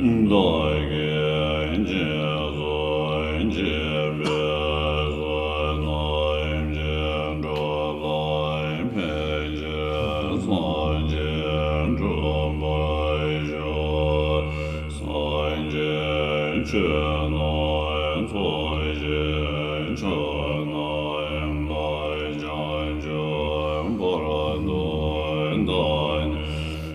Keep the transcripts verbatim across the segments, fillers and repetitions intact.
བདག་གིས་སྦྱིན་སོགས་བགྱིས་པའི་ཚེ། ནམ་ཞིག་འགྲོ་ལ་ཕན་ཕྱིར་སངས་རྒྱས་འགྲུབ་པར་ཤོག། སངས་རྒྱས་ཆོས་རྣམས་ཚོགས་ཀྱི་མཆོག་རྣམས་ལ། བྱང་ཆུབ་བར་དུ་བདག་ནི་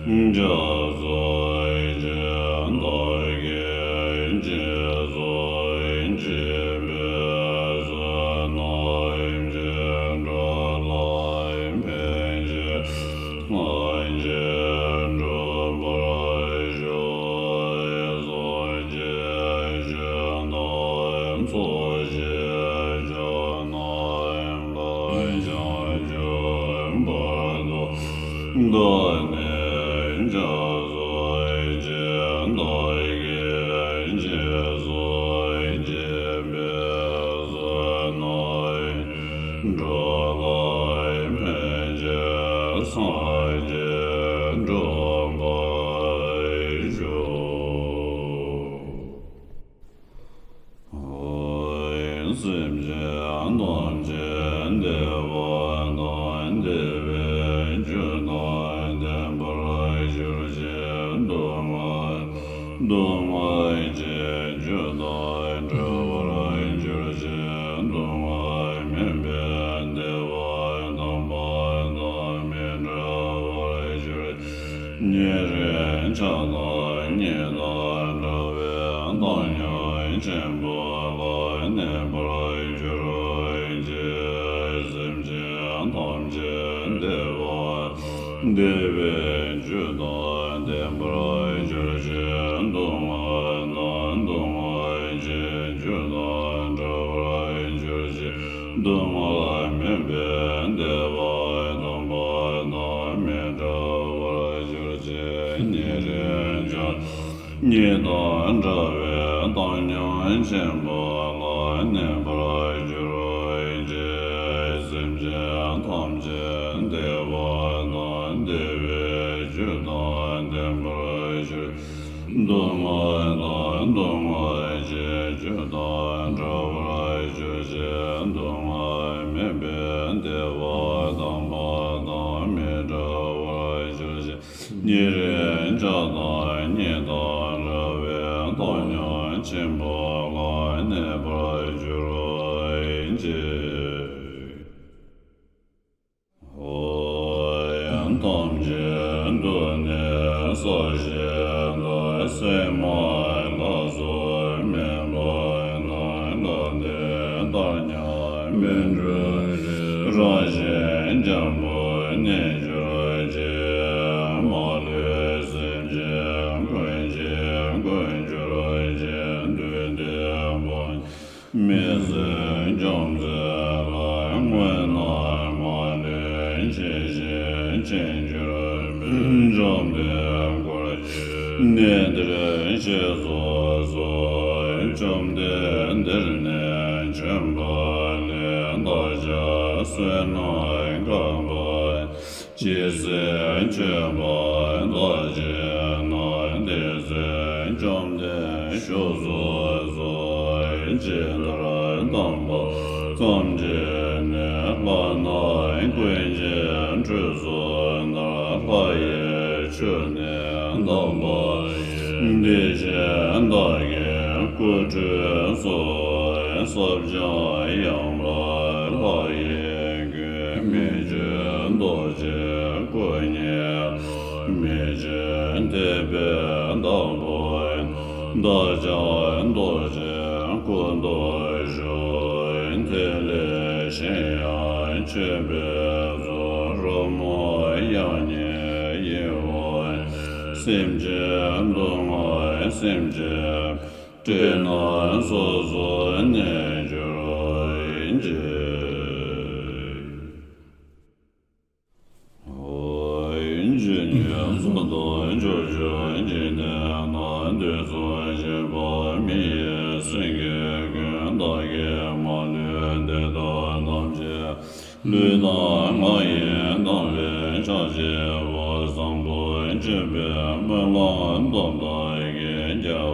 སྦྱིན་སོགས་བགྱིས། བདག་གིས་སྦྱིན་སོགས་བགྱིས་པའི་ཚེ། ནམ་ཞིག་འགྲོ་ལ་ཕན་ཕྱིར་སངས་རྒྱས་འགྲུབ་པར་ཤོག། སངས་རྒྱས་ཆོས་རྣམས་ཚོགས་ཀྱི་མཆོག་རྣམས་ལ། བྱང་ཆུབ་བར་དུ་བདག་ནི་སྦྱིན་སོགས་བགྱིས། བདག་གིས་སྦྱིན་སོགས་བགྱིས་པའི་ཚེ། ནམ་ཞིག་འགྲོ་ལ་ཕན་ཕྱིར་སངས་རྒྱས་འགྲུབ་པར་ཤོག། སེམས་ཅན་ཐམས་ཅད་བདེ་བ་དང་བདེ་བའི་རྒྱུ་དང་ལྡན་པར་གྱུར་ཅིག། སྡུག་བསྔལ་སྡུག་བསྔལ་གྱི་རྒྱུ་དང་བྲལ་བར་གྱུར་ཅིག། སྡུག་བསྔལ་མེད་པའི་བདེ་བ་དམ་པ་དང་མི་འབྲལ་བར་གྱུར་ཅིག། ཉེ་རིང་ཆགས་སྡང་གཉིས་དང་བྲལ་བའི་བཏང་སྙོམས་ཆེན་པོ་ལ་གནས་པར་གྱུར་ཅིག། སེམས་ཅན་ཐམས་ཅད་བདེ་བ་བདེ་བའི་རྒྱུ་དང་ལྡན་པར་གྱུར་ཅིག། སྡུག་བསྔལ་དང་སྡུག་བསྔལ་གྱི་རྒྱུ་དང་བྲལ་བར་གྱུར་ཅིག། སྡུག་བསྔལ་མེད་པའི་བདེ་བ་དམ་པ་དང་མི་འབྲལ་བར་གྱུར་ཅིག། ཉེ་རིང་ཆགས་སྡང་གཉིས་དང་བྲལ་བའི་བཏང་སྙོམས་ཆེན་པོ་ལ་གནས་པར་གྱུར་ཅིག། སེམས་ཅན་ཐམས་ཅད་བདེ་བ་དང་བདེ་བའི་རྒྱུ་དང་ལྡན་པར་གྱུར། སྡུག་བསྔལ་དང་སྡུག་བསྔལ་གྱི་རྒྱུ་དང་བྲལ་བར་གྱུར་ཅིག། སྡུག་བསྔལ་མེད་པའི་བདེ་བ་དམ་པ་དང་མི་འབྲལ་བར་གྱུར་ཅིག། ཉེ་རིང་ཆགས་སྡང་གཉིས་དང་བྲལ་བའི་བཏང་སྙོམས་ཆེན་པོ་ལ་གནས་པར་གྱུར་ཅིག། ཐམས་ཅད་དུ་ནི་ས་གཞི་དང་། སྲན་མ་ལ་སོགས་མེད་པ་དང་། ལྷ་དེ་ལྟར་མཉམ་མི་འགྲུབ་ཅིང་། རང་བཞིན་འཇམ་པོར་གནས་གྱུར་ཅིག། མ་ལུས་སེམས་ཅན་ཀུན་གྱི་མགོན་གྱུར་ཅིང་། བདུད་སྡེ་དཔུང་མི་སྲིད་འཇོམས་མཛད་ལ། དངོས་རྣམས་མ་ལུས་འཆི་ཞིང་ཕྱིར་འགྱུར་མེད། བཅོམ་ལྡན་འཁོར་གྱིས་གནས་འདིར་གཤེགས་སུ་གསོལ། བཅོམ་ལྡན་འདིར་ནི་བྱོན་པ་ལས། བདག་ཅག་བསོད་ནམས་བསགས་པ་ཇི་སྲིད་མཆིས་པ་དག་ཅིག་ན། དེ་སྲིད་བཅོམ་ལྡན་བཞུགས་སུ་གསོལ། ཇི་ལྟར་དམ་པ་ཐམས་ཅད་ནི། ལྷ་རྣམས་ཀུན་གྱི་ཁྲོད་སུ་གནས། ལྷ་ཡི་ཆོས་ནི་དམ་པ་ཡིན། དེ་བཞིན་བདག་གི་སྐུ་ཁྲུས་གསོལ། ས་བཅུང་ཡངས་པ་ལྷ་ཡི་སྐུ། མི་བསྐྱོད་རྡོ་རྗེའི་སྐུ་བརྙེས་ལ། མི་འབྱུང་འདས་པའི་བདག་པོ་ཡིན། བདག་ཀྱང་རྡོ་རྗེའི་སྐུ་མདོག་བཞུགས། དེ་ལས་གཞན་ཡང་མཆོད་པའི་ཚོགས། རོལ་མོ་དབྱངས་སྙན་ཡིད་འོང་། སེམས་ཅན་སྡུག་བསྔལ་སེམས་ཅན་པའི། སྲིད་ན་སོ་སོར་གནས་གྱུར་ཅིག། ཇི་སྙེད་སུ་དག་ཕྱོགས་བཅུའི་འཇིག་རྟེན་ན། དུས་གསུམ་གཤེགས་པ་མི་ཡི་སེང་གེ་ཀུན། བདག་གིས་མ་ལུས་འདི་དག་ཐམས་ཅད། ལུས་དང་ངག་ཡིད་དམ་པའི་ཕྱག་བགྱིའོ། བཟང་པོ་སྤྱོད་པའི་སྨོན་ལམ་དམ་དག་གིས། རྒྱ་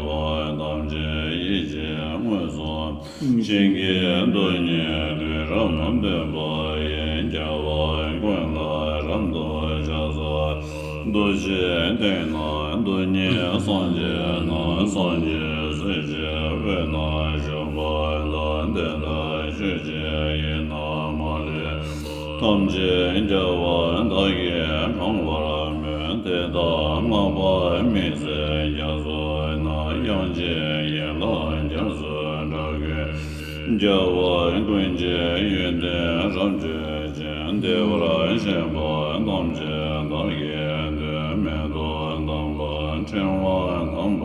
གཞན་གྱི་སྡུག་བསྔལ་དུས་རབས་བདུན་པ་ཡི། རྒྱལ་བ་ཀུན་ལ་རབ་ཏུ་ཕྱག་འཚལ། རྡོ་རྗེ་གདན་ན་རྡོ་རྗེ་སངས་རྒྱས་ན། སངས་རྒྱས་སྲས་ཀྱི་དབུས་ན་བཞུགས་པ་དང་། དེ་ལྟར་ཆོས་ཀྱི་དབྱིངས་ན་མ་ལུས་པ་ཐམས་ཅད་རྒྱལ་བ་དག་གིས་གང་བར་མོས། དེ་དག་བསྔགས་པ་དམིགས་བརྩེ་རྒྱ་མཚོ་ན། དབྱངས་ཅན་ཡན་ལག་རྒྱ་མཚོའི་སྒྲ་ཀུན། རྒྱལ་བ་ཀུན་གྱི་ཡོན་ཏན་རབ་བརྗོད་ཅིང་། བདེ་བར་གཤེགས་པ་ཐམས་ཅད་བདག་གིས་བསྟོད། མེ་ཏོག་དམ་པ་ཕྲེང་བ་དམ་པ།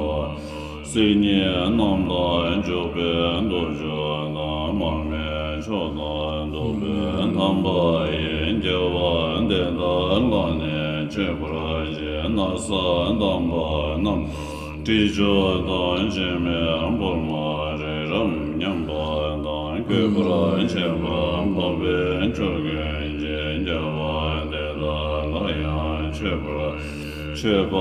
སིལ་སྙན་རྣམས་དང་འཇུག་པའི་མདོ་མཆོག་དང་། མར་མེ་མཆོག་དང་བདུག་སྤོས་དམ་པ་ཡིས། རྒྱལ་བ་དེ་དག་ལ་ནི་མཆོད་པར་བགྱི། ན་བཟའ་དམ་པ་རྣམས་དང་། དྲི་མཆོག་དང་། བྱད་མེད་ཕུར་མ་རི་རབ་མཉམ་པ་དང་། གུས་པར་བྱེད་པ་འཕགས་པའི་མཆོག་ཀུན་གྱིས། རྒྱལ་བ་དེ་དག་ལ་ཡང་མཆོད་པར། མཆོད་པ་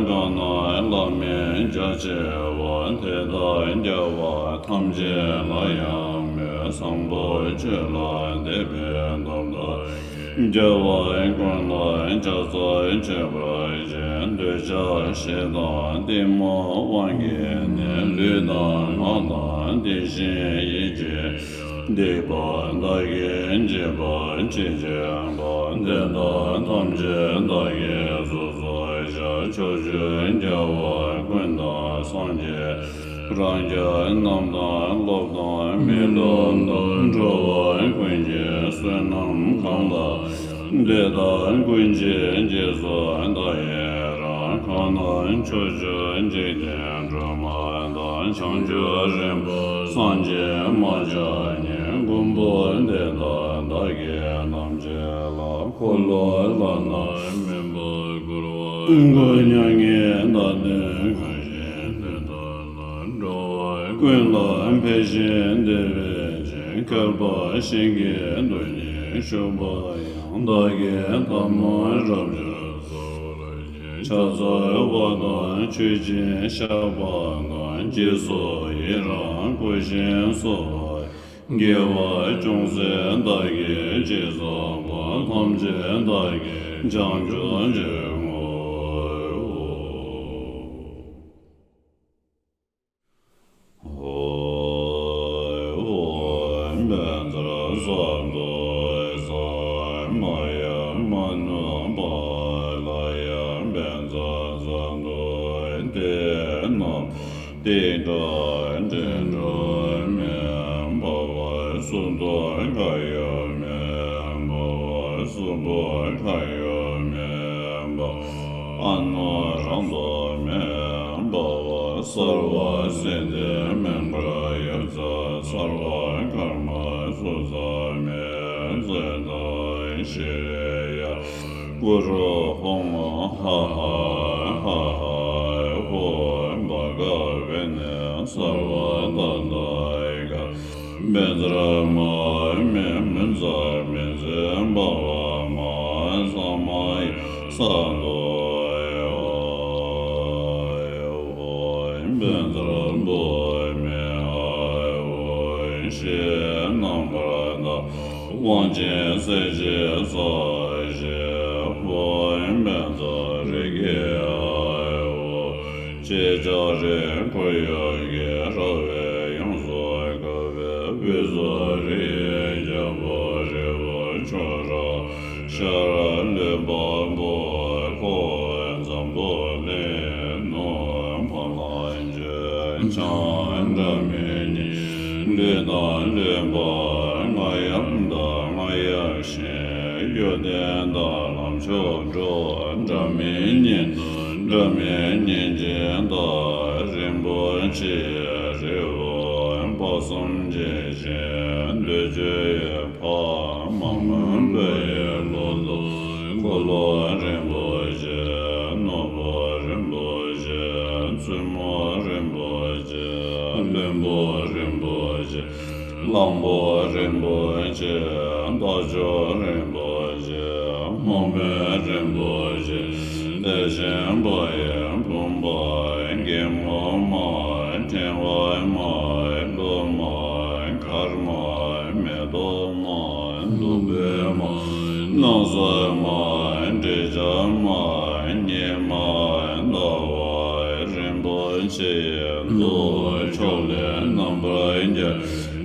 གང་རྣམས་བླ་མེད་རྒྱ་ཆེ་བ། དེ་དག་རྒྱལ་བ་ཐམས་ཅད་ལ་ཡང་མོས། བཟང་པོ་སྤྱོད་ལ་དད་པའི་སྟོབས་དག་རྒྱལ་བ་ཀུན་ལ་ཕྱག་འཚལ་མཆོད་པར་བགྱི། འདོད་ཆགས་ཞེ་སྡང་གཏི་མུག་དབང་གིས་ནི། ལུས་དང་ངག་དང་དེ་བཞིན་ཡིད་ཀྱིས། སྡིག་པ་བདག་གིས་བགྱིས་པ་ཅི་བགྱིས་པ། དེ་དག་ཐམས་ཅད་བདག་གིས་ཚུགས་སུ་བཞག་ཕྱོགས་བཅུའི་རྒྱལ་བ་ཀུན་དང་སངས་རྒྱས་རང་རྒྱལ་རྣམས་དང་། སློབ་དང་མི་སློབ་དང་། འགྲོ་བ་ཀུན་གྱི་བསོད་ནམས་གང་ལགས། དེ་དག་ཀུན་གྱི་རྗེས་སུ་བདག་ཡི་རང་། གང་རྣམས་ཕྱོགས་བཅུའི་འཇིག་རྟེན་སྒྲོན་མ་དང་། བྱང་ཆུབ་རིམ་པར་སངས་རྒྱས་མ་ཆགས་ཉིད། མགོན་པོ་དེ་དག་བདག་གིས་ཐམས་ཅད་ལ། འཁོར་ལོ་བླ་ན་མེད་པ་བསྐོར་བར། མགོན་མྱ་ངན་འདའ་སྟོན་གང་བཞེད་དེ་དག་ལ། འགྲོ་བ་ཀུན་ལ་ཕན་ཞིང་བདེ་བའི་ཕྱིར། བསྐལ་པ་གཞན་གྱི་སྡུག་བསྔལ་ཞུགས་པ་ཡང་། བདག་གིས་ཐལ་མོ་རབ་བརྗོད་གསོལ་བར་བགྱི། ཕྱག་འཚལ་བ་དང་མཆོད་ཅིང་བཤགས་པ་དང་། རྗེས་སུ་ཡི་རང་བསྐུལ་ཞིང་གསོལ་བ། དགེ་བ་ཅུང་ཟད་བདག་གིས་ཅི་བསགས་པ། ཐམས་ཅད་བདག་གིས་བྱང་ཆུབ་ཕྱིར་བསྔོའོ། ཨོཾ་བཛྲ་སཏྭ་ཧཱུྃ་སྭཱ་ཧཱ། མ་ཡ་མ་ནུ་པཱ་ལ་ཡ། བཛྲ་སཏྭ་ཧཱུྃ། དེ་རྣམས་ཏིལ་འབྲུ་འདྲེན་འགྲོ་མེ་འབར་བ། གསུར་དུ་ཁ་ཡོད་མེ་འབར་བ། གསུར་པོ་ཁ་ཡོད་མེ་འབར་བ། ཨ་ནུ་རང་དུ་མེ་འབར་བ། སརྦ་སིདྡྷི་མངྒྶ་ཡོ་ཙཱ། སརྦ་ཀརྨ་སུ་ཙ་མེ་ཙོ་ཏ་ཤྲཱི་ཡ། གུ་རུ་ཧཱུྃ་ཧ་ཧ་ཧ་ཧ་ཧཱུྃ། བྷ་ག་བྷེ་ནི་སརྦ་ཏ་ཐཱ་ག། བཛྲ་མ་མེ་མུཉྩ་མེ་ཛི་བྷ་བ་མ་ས་མ་ཡ་སཱ་ཏོ་ཨ་ཧོ། བཛྲ་བྷཱུ་མེ་ཨ་ཧོ། ཞེས་རྣམ་པར་དག་དབང་ཆེན་གསལ་བྱེད་རྩ་ཤེ་ཧཱུྃ། བཛྲ་རེ་ཁེ་ཨ་ཧོ། ཅེས་ལྕགས་རིའི་འཁོར་ཡུག་གིས་ར་བས་ཡོངས་སུ་གབ་པའི་དབུས་སུ་རི་ཡི་རྒྱལ་པོ་རི་བོ་ཁྱོད་རང་ཤར། ལུས་འཕགས་པོ་འཁོར་འཛམ་བུ་གླིང་ནུབ། ཕ་ལ་ཆོས་འཆང་སྒྲ་མི་སྙན། ལུས་དང་ལུས་འཕགས་རྔ་ཡབ་དང་རྔ་ཡབ་གཤིན། གཡོ་ལྡན་དང་ལམ་མཆོག་འགྲོ། སྒྲ་མི་སྙན་དང་སྒྲ་མི་སྙན་ཅན་དག་རིན་པོ་ཆེའི་རི་བོ་དཔག་བསམ་དགྱེས་ཤིང་འདོད་འཇོའི་ཕ། མ་མོན་བུ་ཡི་ལོ་ཏོག་འཁོར་ལོ་རིན་པོ་ཆེ། ནོར་བུ་རིན་པོ་ཆེ། བཙུན་མོ་རིན་པོ་ཆེ། བློན་པོ་རིན་པོ་ཆེ། གླང་པོ་རིན་པོ་ཆེ། རྟ་མཆོག་རིན་པོ་ཆེ། སྨུག་པོ་རིན་པོ་ཆེ། དེ་བཞིན་བ་ཡི་བུམ་པ། སྒེག་མོ་མ། ཕྲེང་བ་མ། ལྷུ་མ། མ་འདྲེས་བྱ་མ་ཉེས་མ་ཟླ་བ་རིན་པོ་ཆེ་ཡི་མཚོ་ཕྱོགས་ལས་རྣམ་པར་རྒྱལ་བའི་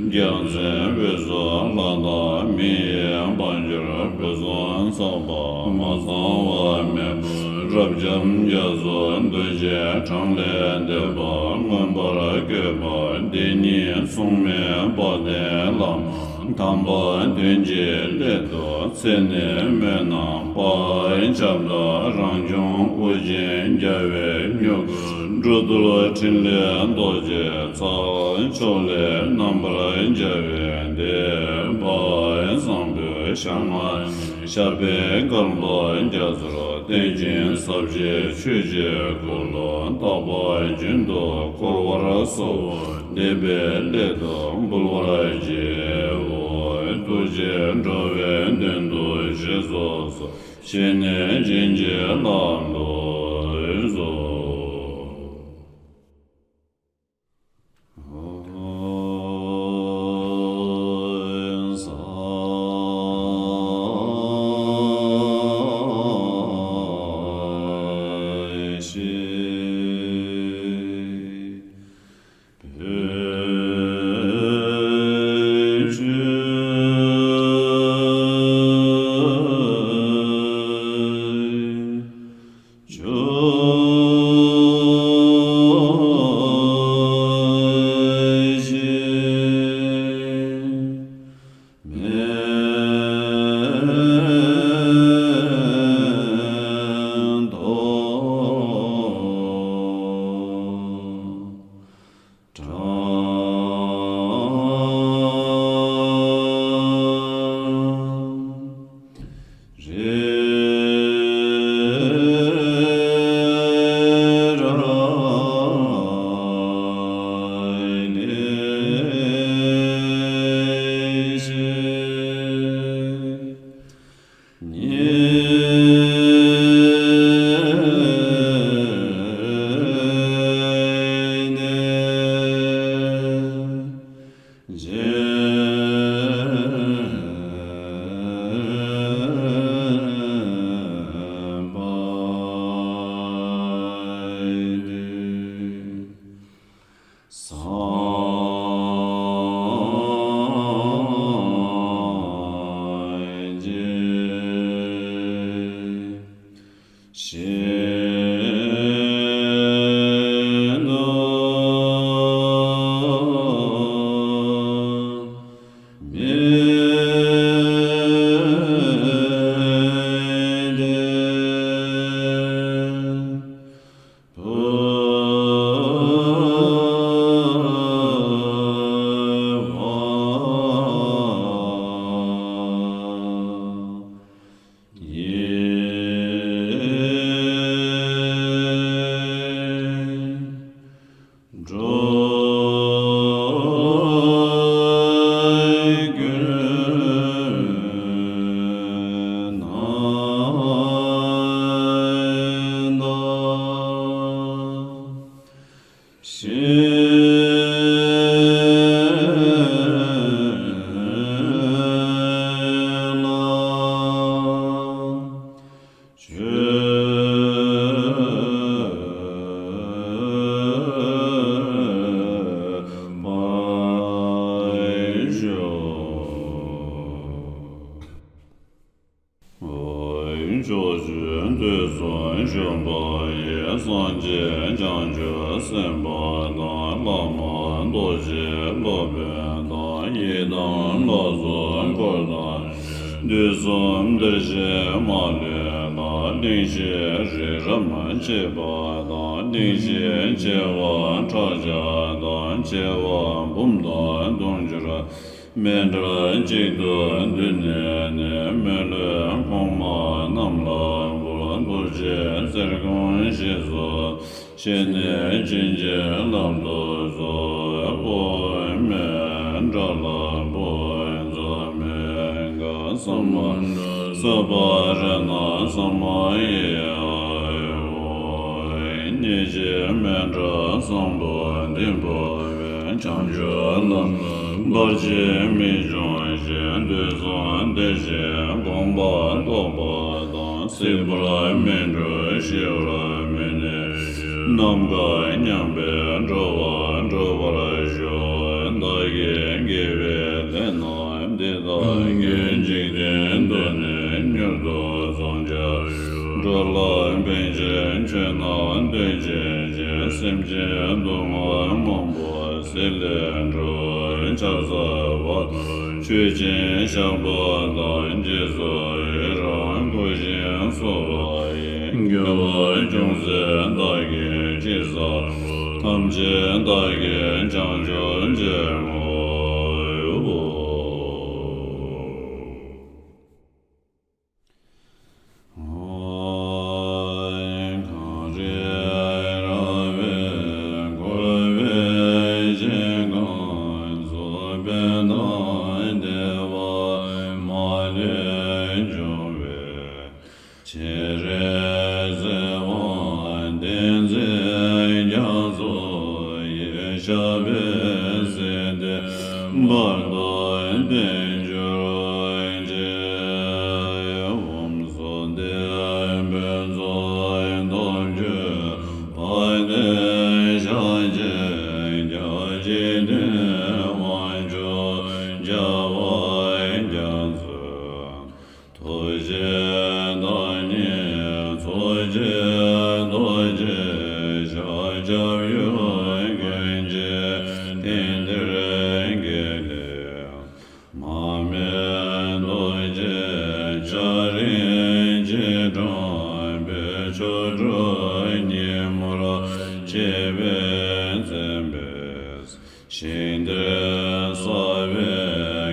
རྒྱལ་མཚན་དབུས་སུ་ལྷ་དང་མི་ཡི་དཔལ་འབྱོར་ཕུན་སུམ་ཚོགས་པ་མ་ཚང་བ་མེད་པ་རབ་འབྱམས་རྒྱ་མཚོ་རྡོ་རྗེ་འཕྲང་ལས་འདས་པ་མངོན་པར་བཀོད་པ་འདི་ཉིད་སྲུང་མའི་དཔལ་ལྡན་བླ་མ། དམ་པ་དོན་གྱི་སླད་དུ་ཚེ་ནས་སྨོན་ལམ་པ། ཁྱབ་བདག་རང་བྱུང་ཨོ་རྒྱན་རྒྱལ་བའི་མྱུ་གུ་འགྲོ་འདུལ་ཕྲིན་ལས་རྡོ་རྗེ་ཚེ་ཕྱོགས་ལས་རྣམ་པར་རྒྱལ་བའི་བདེ་བ་བཟང་པོའི་ཞལ་སྔ་ནས་ཞབས་པད་བསྐལ་པ་རྒྱ་མཚོར་བརྟན་ཅིང་ཟབ་ཞི་ཆོས་ཀྱི་འཁོར་ལོ་རྟག་པ་རྒྱུན་དུ་འཁོར་བར་གསོལ་བ་འདེབས་པའི་སླད་དུ་འབུལ་བར་བགྱིའོ། ཐུགས་རྗེས་འགྲོ་བའི་དོན་དུ་གཞིར་གཟུགས་སུ་བྱས་ནས་བྱིན་གྱིས་བརླབ་ཏུ་གསོལ། ཕྱོགས་བཅུའི་དུས་གསུམ་བཞུགས་པ་ཡི། སངས་རྒྱས་བྱང་ཆུབ་སེམས་དཔའ་དང་། བླ་མ་རྡོ་རྗེ་སློབ་དཔོན་དང་། ཡི་དམ་ལྷ་ཚོགས་འཁོར་དང་བཅས། དུས་གསུམ་བདེར་གཤེགས་མ་ལུས་ལ། གླིང་བཞི་རི་རབ་མཆེད་པ་དང་། གླིང་བཞིའི་ཆེ་བ་ཕྲག་བརྒྱ་དང་། ཆེ་བ་འབུམ་དང་དུང་ཕྱུར་མཎྜལ་གཅིག་ཏུ་བསྡུས་ནས་ནི། མི་ལུས་གོང་མ་རྣམས་ལ་འབུལ། ཐུགས་རྗེས་བརྩེར་དགོངས་ཞེས་སུ་བྱས་ནས་བྱིན་གྱིས་བརླབ་ཏུ་གསོལ། ཨོཾ་མཎྜལ་དཔལ་འཛམ་གླིང་ག་ས་མ་འདྲ་སརྦ་ར་ཎ་ས་མ་ཡེ། ཨོཾ་ཉེ་ཞའི་མཎྜལ་བཟང་པོ་འདི་འབུལ་བས། བྱང་ཆུབ་ལམ་ལ་བར་ཆད་མི་འབྱུང་ཞིང་། དུས་གསུམ་བདེ་ཞིང་དགོངས་པ་རྟོགས་པ་ སྲིད་པར་མི་འགྲོ། ཞི་བར་མི་གནས། ནམ་མཁའ་མཉམ་པའི་འགྲོ་བ་འགྲུབ་པར་ཤོག། བདག་གིས་དགེ་བའི་ལས་རྣམས་འདི་དག་གིས། འཇིག་རྟེན་དུ་ནི་མྱུར་དུ་བཟང་བྱ་ཤོག། འགྲོ་ལ་ཕན་ཕྱིར་མཆོད་ན་འདོད་ཆེན་ཞིང་། སེམས་ཅན་སྡུག་བསྔལ་མང་པོ་སེལ་བའི་འགྲོ། ཕྱག་འཚལ་བ་དང་མཆོད་ཅིང་བཤགས་པ་དང་། རྗེས་སུ་ཡི་རང་བསྐུལ་ཞིང་གསོལ་བ་ཡི། དགེ་བ་ཅུང་ཟད་བདག་གིས་ཅི་བསགས་པ། ཐམས་ཅད་བདག་གིས་བྱང་ཆུབ་སྤྱད་དགོས། གངས་རི་ར་བས་བསྐོར་བའི་ཞིང་ཁམས་སུ། ཕན་དང་བདེ་བ་མ་ལུས་འབྱུང་བའི་ཕྱིར། བརྩེ་བ་ཏིང་འཛིན་རྒྱ་མཚོ་ཡི། ཞབས་པད་སྲིད་མཐའི་བར་དུ་བརྟན་གྱུར་ཅིག། ཨོཾ་སྭ་སྟི་ཕུན་ཚོགས་སྟོབས་བཅུ་པ་དེས། ཞལ་གཅིག་རྒྱ་ཆེ་མཐུ་དབང་ཕྱོགས་བརྒྱ་པ་རྒྱ་མཚོའི། ཐུགས་རྗེའི་བདག་ཉིད་རྫོགས་བྱེད་རྡོ་རྗེ་ཞབས། སྐྱབས་ཡུལ་ཀུན་གྱི་དེང་འདིར་དགེ་ལེགས་མ་སྨད་རྡོ་རྗེ། སྐྱ་རེངས་ཀྱིས་དྲངས་པའི་ཆོ་འཕྲུལ་ཉིན་མོར་བཅས་པའི་མཚན་དཔེས། ཞིང་འདིར་གསལ་བའི་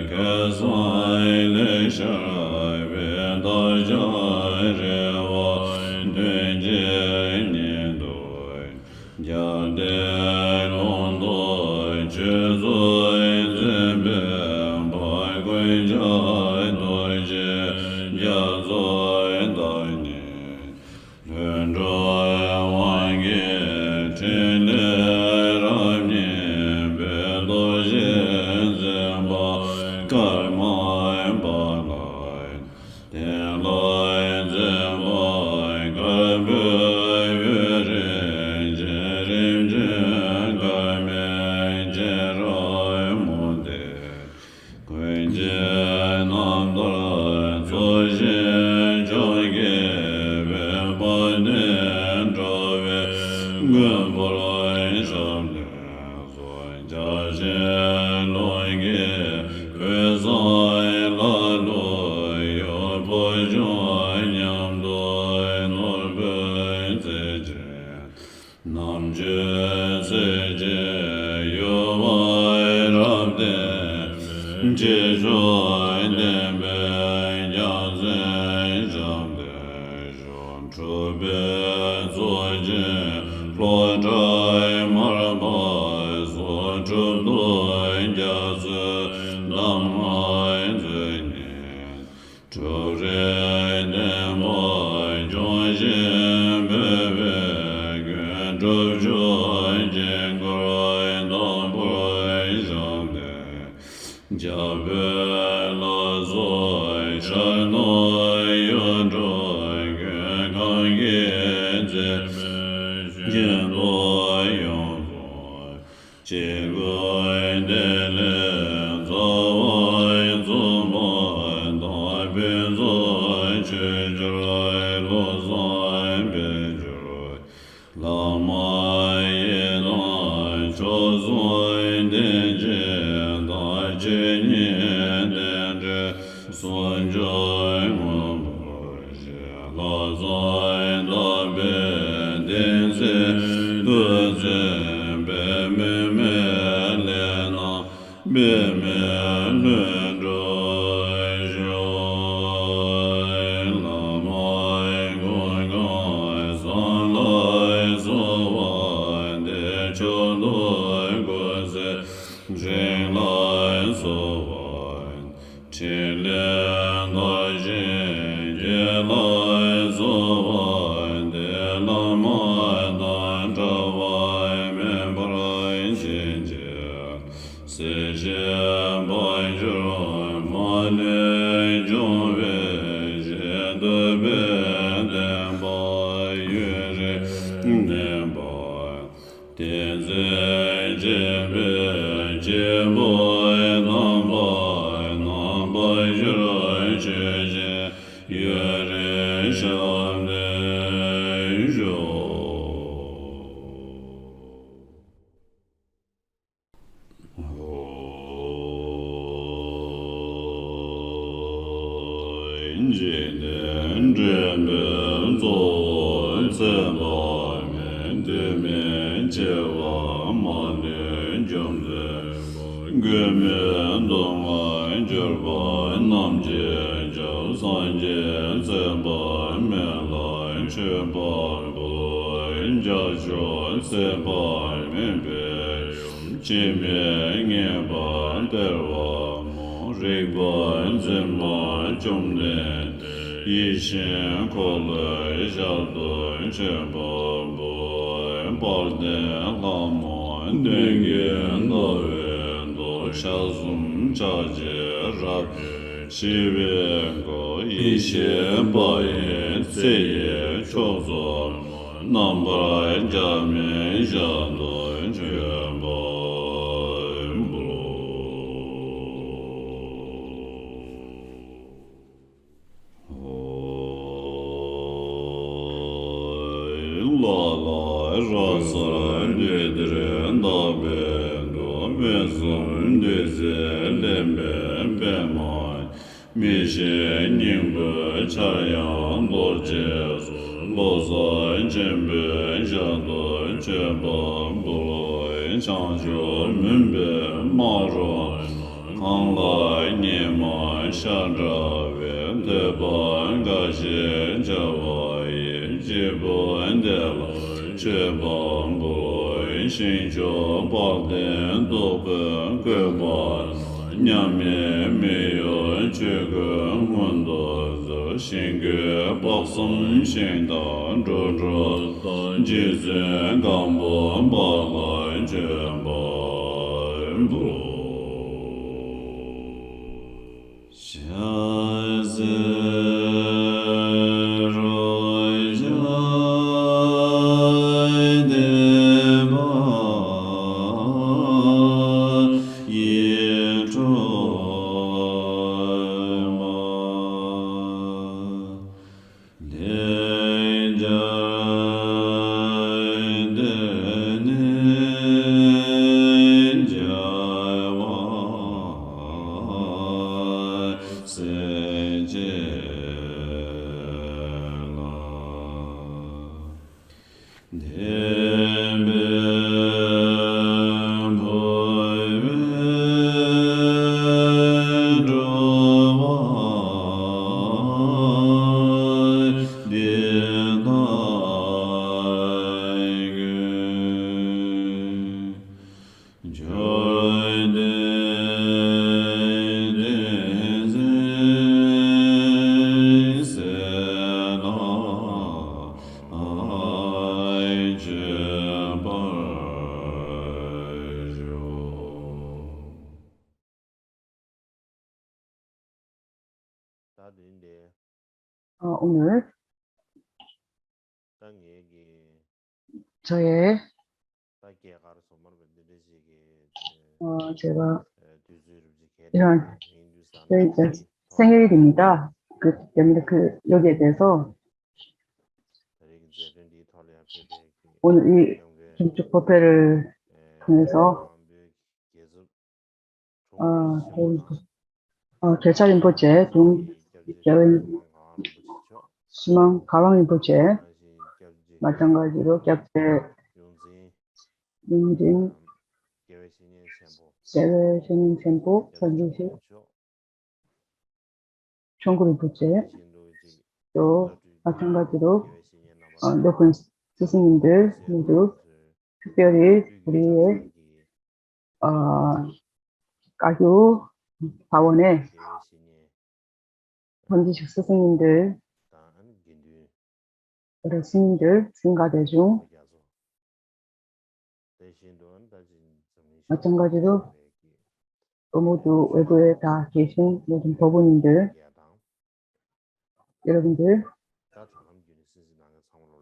སྐལ་བཟང་ལས། ཤར་བའི་བདག་ཅག་རེ་བ་དོན་བཅས་ཉིད་དུ། རྒྱལ་བསྟན་ལུང་རྟོགས་ཆོས་ཚོགས་འཛིན་པའི་དཔལ། ཀུན་ཁྱབ་རྡོ་རྗེ་རྒྱ་མཚོའི་བདག་ཉིད། ལྷུན་གྲུབ་དབང་གི་ཕྲིན་ལས་རབ་བརྙེས་པའི། རྡོ་རྗེ་འཛིན་པ་ཀརྨ་པ་ལ། དེ་ལ་འཛིན་པ་དཀར་པོའི་འོད་རིས་ཀྱི། རིམ་བྱོན་དཀར་མོའི་སྤྱན་རབ་མུ་ཏིག་ཀུན་གྱི་རྣམ་ཐར་རྫོགས་ཤིང་ཕྱོགས་ཀྱི་བོད། དཔལ་ལྡན་འགྲོ་བའི་མགོན་པོར་ཞབས་བརྟན་སོགས། རྒྱ་ཆེན་ཀློང་གི་གོས་བཟང་ལ་ལུས་གཡོ། བོད་ལྗོངས་ཉམས་རྟོགས་ནོར་བུའི་རྩེ་ཆེན། རྣམ་དཔྱོད་རྩལ་གྱི་ཡུ་བ་རབ་བརྟན། ཆོས་མཆོག་ལྡན་པའི་རྒྱལ་མཚན་ཞབས་བརྟན་ཤོག། གྲུབ་པའི་གཙུག་རྒྱན་ལྷོ་བྲག་མར་པ་སོགས། གྲུབ་ཐོབ་རྒྱ་མཚོའི་གདམས་ངག་མཛོད་བརྙེས། གྲུབ་རིགས་བསྟན་པ་སྐྱོང་ཞིང་བོད་པའི་མགོན། གྲུབ་མཆོག་དཀྱིལ་འཁོར་དམ་པོར་ཞབས་བརྟན། རྒྱ་བོད་ལ་སོགས་ཤར་ནུབ་ཡུལ་གྲུ་ཀུན། གང་གི་རྩེ་མོའི་ཞིང་དུ་ཡོངས་སུ། སྐྱེ་དགུའི་བདེ་ལེགས་རྩ་བ་རྫོགས་པ་དང་། ཕུན་ཚོགས་ཆོས་འབྱོར་བློ་བཟང་དཔལ་འབྱོར། བླ་མ་ཡི་དམ་མཆོག་གསུམ་བདེན་བཞི་དང་། ཆོས་ཉིད་རྟེན་འབྲེལ་ཟུང་འཇུག་མངོན་པར་ལྷག་བསམ་དག་པའི་བདེན་ཚིག་ཏུ་འཛིན་པའི། མུ་མེད་ལས་རྣམས་འབད་མེད་ལྷུན་གྲུབ་ཤོག། བླ་མ་ཀུན་དགའ་གསུམ་ལ་གསོལ་བ་འདེབས། མཆོག་ཏུ་སྐུ་ཚེ་རིང་ལ་གསོལ་བ། ཕྲིན་ལས་མཐར་ཕྱིན་རྒྱས་ལ་གསོལ་བ་འདེབས། བླ་མ་དང་འབྲལ་བ་མེད་པར་བྱིན་གྱིས་བརླབས། སྲིད་ཞིའི་དཔལ་འབྱོར་ ཡུན་རིང་གནས་པ། དེ་ཚེ་སྤྱན་རས་གཟིགས་ཀྱི་སྐྱེས་བུ་རྣམ་པ་རྣམ་པར་ཤོག། ཆོས་ཀྱི་ཡུན་རིང་ཞབས་བརྟན་ཤོག། འཇིག་རྟེན་འདྲེན་པའི་གཙོ་བོ་ཚེ་དཔག་མེད། དུས་མིན་འཆི་བ་མ་ལུས་འཇོམས་མཛད་པ། མགོན་མེད་སྡུག་བསྔལ་གྱུར་པ་རྣམས་ཀྱི་སྐྱབས། སངས་རྒྱས་ཚེ་དཔག་མེད་ལ་མཆོད་པར་འབུལ། བྱང་ཕྱོགས་ཚེ་དཔག་མེད་པའི་ཡུམ། འཆི་མེད་ངེས་པར་སྟེར་བ་མོ། རིག་པ་འཛིན་པ་བཅོམ་ལྡན་འདས། ཡིད་བཞིན་འཁོར་ལོའི་ཞབས་ཏོག་མཆོད་པར་འབུལ། དཔལ་ལྡན་ལྷ་མོ་སྟོན་ཀའི་ཟླ་བའི་མདོག། ཞལ་གསུམ་ཕྱག་བརྒྱད་རབ་བརྐྱང་། ཞི་བའི་མགོ་ཡེ་ཤེས་འབར་བའི་ཚེ་ཡི་མཆོག་གཙོ་མོ། རྣམ་པར་རྒྱལ་བའི་ཞབས་ཏོག་མཆོད་པར་འབུལ། ལ་ལ་ར་གསལ་འདོད་ལྡན་དག་པའི་མགོན། མི་གསུམ་འདུས་ཚེ་ལེན་པའི་པདྨ། མི་ཤེས་སྙིང་པོའི་ཆར་དབྱངས་གཏོར་བཅས་སུ། བློ་གསལ་ཆེན་པོའི་ཞབས་ཏོག་མཆོད་པར་འབུལ། བྱང་ཆུབ་མུན་པའི་སྨག་རུམ། གངས་ལ་ཉི་མ་ཤར་འདྲ་བའི། ཐོད་པ་འགའ་ཞིག་འཆར་བ་ཡི། སྐྱེས་བུ་དེ་ལ་མཆོད་པར་འབུལ། ཞིང་མཆོག་དཔལ་ལྡན་སྟུག་པོའི་བཀོད་པ། མཉམ་མེད་མི་གཡོ་ཆོས་སྐུ་མངོན་དུ་གསོལ། ཞིང་བཀོད་དཔག་བསམ་ཤིང་རྟ་འགྲོ་དྲུག་དང་། རྗེ་བཙུན་སྒམ་པོ་པ་ལ་མཆོད་པར་འབུལ། ཞལ་ཟས་རོ་བརྒྱ་བསྟེན་པ་ཡིད་འཕྲོག་པ། ལེགས་སྦྱར་འདི་ནི་རྒྱལ་བ་སྲས་བཅས་ལ། བདེན་པའི་འབུལ་བས་འགྲོ་བ་འདི་དག་ཀུན། འབྱོར་ལྡན་བསྟན་འཛིན་སྲས་རྣམས་མཆོད་པར་ཤོག། ད་དུང་དེ། ཨ། ཨོ་ནུ། ད་ངེད་ཀྱི། ཚོ་ཡེ། ད་རྒྱ་གར་སོ་མར་བ་འདི་འདྲ་ཞིག་གི། ཨ། བྱས་པ། དུས་ཚོད་རིམ་གྱིས་གས་ཡང་། ཡིན་དུས་ས་ཡང་ཡང་སེང་གེ་དེ་མི་ད། ཀུ་དེ་མི་ད་ཀུ་ཡོ་གེ་དེ་སོ། ད་རེས་ཀྱི་མཛད་འཕྲིན་འདིའི་ཐོག་ལ་ཡང་ཕེབས་པའི་ཨོ་ནུ་ཡི་ཡོང་གི་ཁྱུང་ཆུ་ཕོ་ཕེ་རུ་ཐུང་ཡེ་སོ། དམངས་པོའི་རྒྱལ་ཚབ། ཨ། ཨ། གྱལ་ཆ་རིན་པོ་ཆེ་དུང་རྒྱལ་བའི་ཤི་མང་ག་ལང་རིན་པོ་ཆེ། མ་ཅང་ག་ཇི་རོ་སྐྱབས་རྗེ་ཡོངས་འཛིན། རྒྱལ་བའི་བཤེས་གཉེན་ཆེན་པོ་སངས་རྒྱས་ཤེས། ཆོས་སྐུ་རིན་པོ་ཆེ། ཏོ། མ་ཅང་ག་ཇི་རོ། ཨ། ལོ་ཀུན་སི་སི་ཉིན་དུ་ཉིན་དུ། ཐུགས་རྗེ་རེ་རེ། ཨ། བཀའ་བརྒྱུད་ཕ་བོ་ནས། ཐོན་ཅི་ཞིག་སི་སི་ཉིན་དུ། ར་སི་ཉིན་དུ་སིང་ག་དེ་བྱུང་། མ་ཅང་ག་ཇི་རོ། ཨོ་མོ་དུ་ཝེ་གོ་ཝེ་ད་གེ་ཤིང་ལོ་དུ་ཕོ་བོ་ཉིན་དུ། ཡོ་རོ་ཉིན་དུ།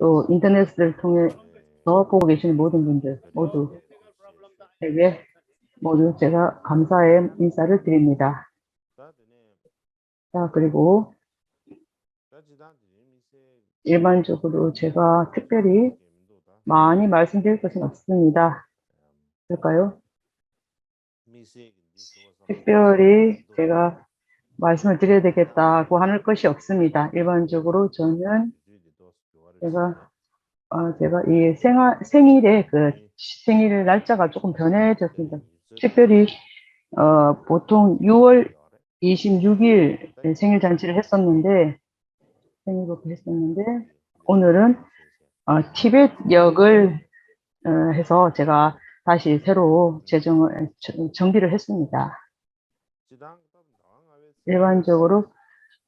또 인터넷을 통해서 보고 계시는 모든 분들 모두에게 모두 제가 감사의 인사를 드립니다. 자, 그리고 일반적으로 제가 특별히 많이 말씀드릴 것은 없습니다. 될까요? 특별히 제가 말씀을 드려야 되겠다고 하는 것이 없습니다. 일반적으로 저는 제가 어, 제가 이 생일, 생일에 그 생일 날짜가 조금 변해졌습니다. 특별히 어, 보통 유월 이십육 일 생일 잔치를 했었는데 생일부터 했었는데 오늘은 어, 티벳역을 어, 해서 제가 다시 새로 재정을 정- 정비를 했습니다. 일반적으로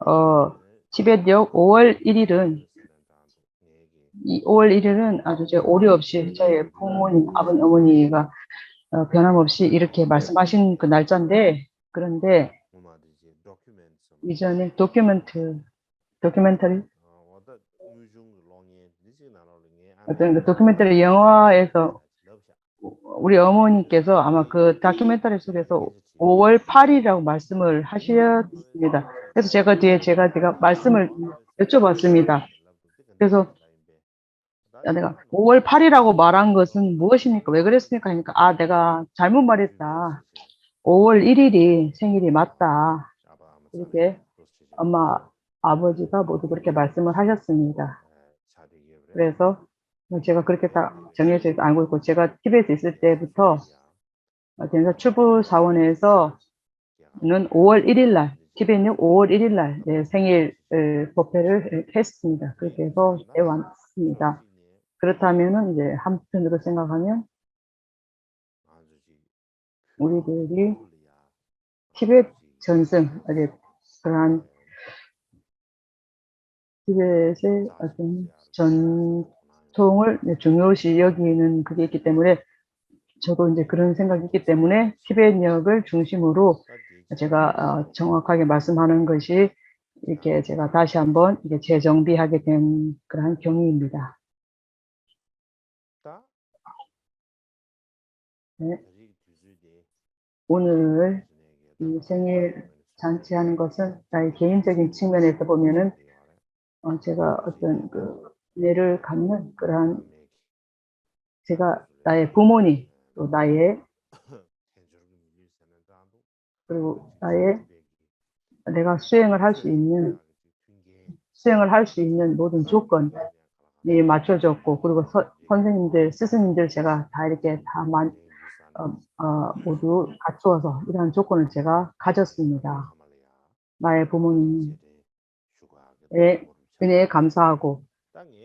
어, 티벳역 오월 일일은 이 오월 일일은 아주 제 오류 없이 저희 부모님, 아버님, 어머니가 어, 변함없이 이렇게 말씀하신 그 날짜인데 그런데 이전에 다큐멘트 다큐멘터리 어떤 그 다큐멘터리 영화에서 우리 어머니께서 아마 그 다큐멘터리 속에서 오월 팔일이라고 말씀을 하셨습니다. 그래서 제가 뒤에 제가 제가 말씀을 여쭤봤습니다. 그래서 내가 오월 팔일이라고 말한 것은 무엇입니까? 왜 그랬습니까? 하니까 아 내가 잘못 말했다. 오월 일일이 생일이 맞다. 이렇게 엄마 아버지가 모두 그렇게 말씀을 하셨습니다. 그래서 제가 그렇게 다 정해져 있어 알고 있고 제가 티비에스 있을 때부터 그래서 출입 사원에서는 오월 일일 날, 티비에스는 오월 일일 날 네, 생일 에, 법회를 했습니다. 그렇게 해서 해왔습니다. 그렇다면은 이제 한편으로 생각하면 우리들이 티벳 전승, 어제 그러한 티벳의 어떤 전통을 중요시 여기는 그게 있기 때문에 저도 이제 그런 생각이 있기 때문에 티벳역을 중심으로 제가 어, 정확하게 말씀하는 것이 이렇게 제가 다시 한번 이게 재정비하게 된 그러한 경위입니다. 네. 오늘 이 생일 잔치하는 것은 나의 개인적인 측면에서 보면은 어, 제가 어떤 그 은혜를 갚는 그러한 제가 나의 부모님 또 나의 그리고 나의 내가 수행을 할 수 있는 수행을 할 수 있는 모든 조건이 맞춰졌고 그리고 서, 선생님들 스승님들 제가 다 이렇게 다 만, 어, 어, 모두 갖추어서 이러한 조건을 제가 가졌습니다. 나의 부모님의 은혜에 감사하고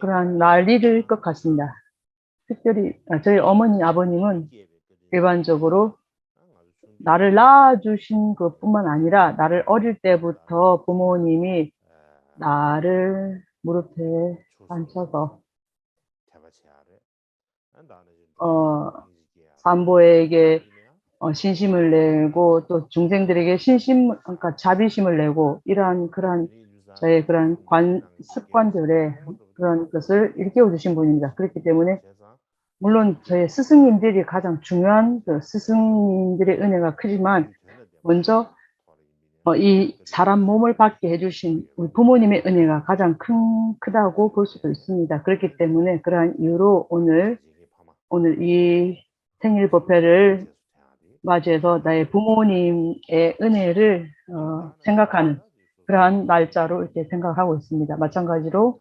그러한 날 잃을 것 같습니다. 특별히 아, 저희 어머니 아버님은 일반적으로 나를 낳아주신 것뿐만 아니라 나를 어릴 때부터 부모님이 나를 무릎에 앉혀서 어, 산모에게 어, 신심을 내고 또 중생들에게 신심 그러니까 자비심을 내고 이러한 그러한 저의 그런 관 습관들의 그런 것을 일깨워 주신 분입니다. 그렇기 때문에 물론 저의 스승님들이 가장 중요한 그 스승님들의 은혜가 크지만 먼저 어, 이 사람 몸을 받게 해주신 우리 부모님의 은혜가 가장 큰 크다고 볼 수도 있습니다. 그렇기 때문에 그러한 이유로 오늘 오늘 이 생일 법회를 맞이해서 나의 부모님의 은혜를 어, 생각하는 그러한 날짜로 이렇게 생각하고 있습니다. 마찬가지로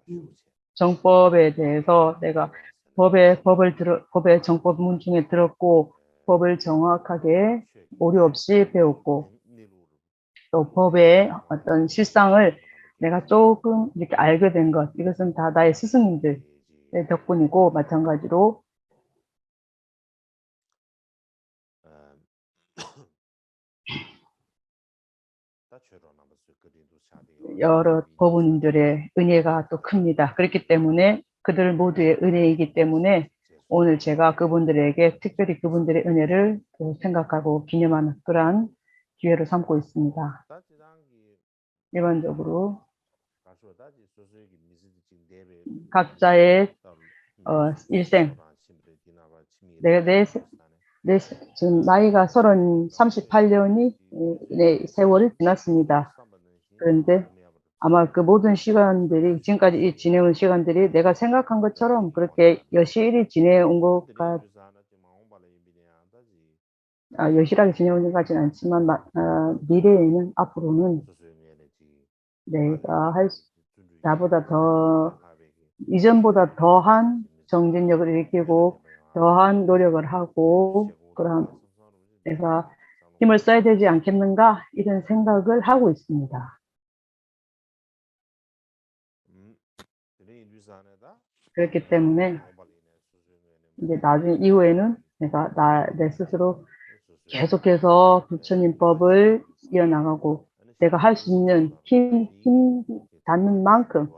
음, 정법에 대해서 내가 법의 법을 들어 법의 정법문 중에 들었고 법을 정확하게 오류 없이 배웠고 또 법의 어떤 실상을 내가 조금 이렇게 알게 된 것, 이것은 다 나의 스승님들의 덕분이고, 마찬가지로 여러 법원님들의 은혜가 또 큽니다. 그렇기 때문에 그들 모두의 은혜이기 때문에 오늘 제가 그분들에게 특별히 그분들의 은혜를 또 생각하고 기념하는 그러한 기회로 삼고 있습니다. 일반적으로 각자의 어, 일생. 내, 내, 내, 지금 나이가 서른삼십팔 년이 내 세월이 지났습니다. 그런데 아마 그 모든 시간들이, 지금까지 이 지내온 시간들이 내가 생각한 것처럼 그렇게 여실히 지내온 것 같, 아, 여실하게 지내온 것 같지는 않지만, 마, 아, 미래에는, 앞으로는 내가 할 수, 나보다 더, 이전보다 더한 정진력을 일으키고, 더한 노력을 하고, 그런 내가 힘을 써야 되지 않겠는가, 이런 생각을 하고 있습니다. 그렇기 때문에 이제 나중에 이후에는 내가 나, 내 스스로 계속해서 부처님 법을 이어나가고, 내가 할 수 있는 힘, 힘 닿는 만큼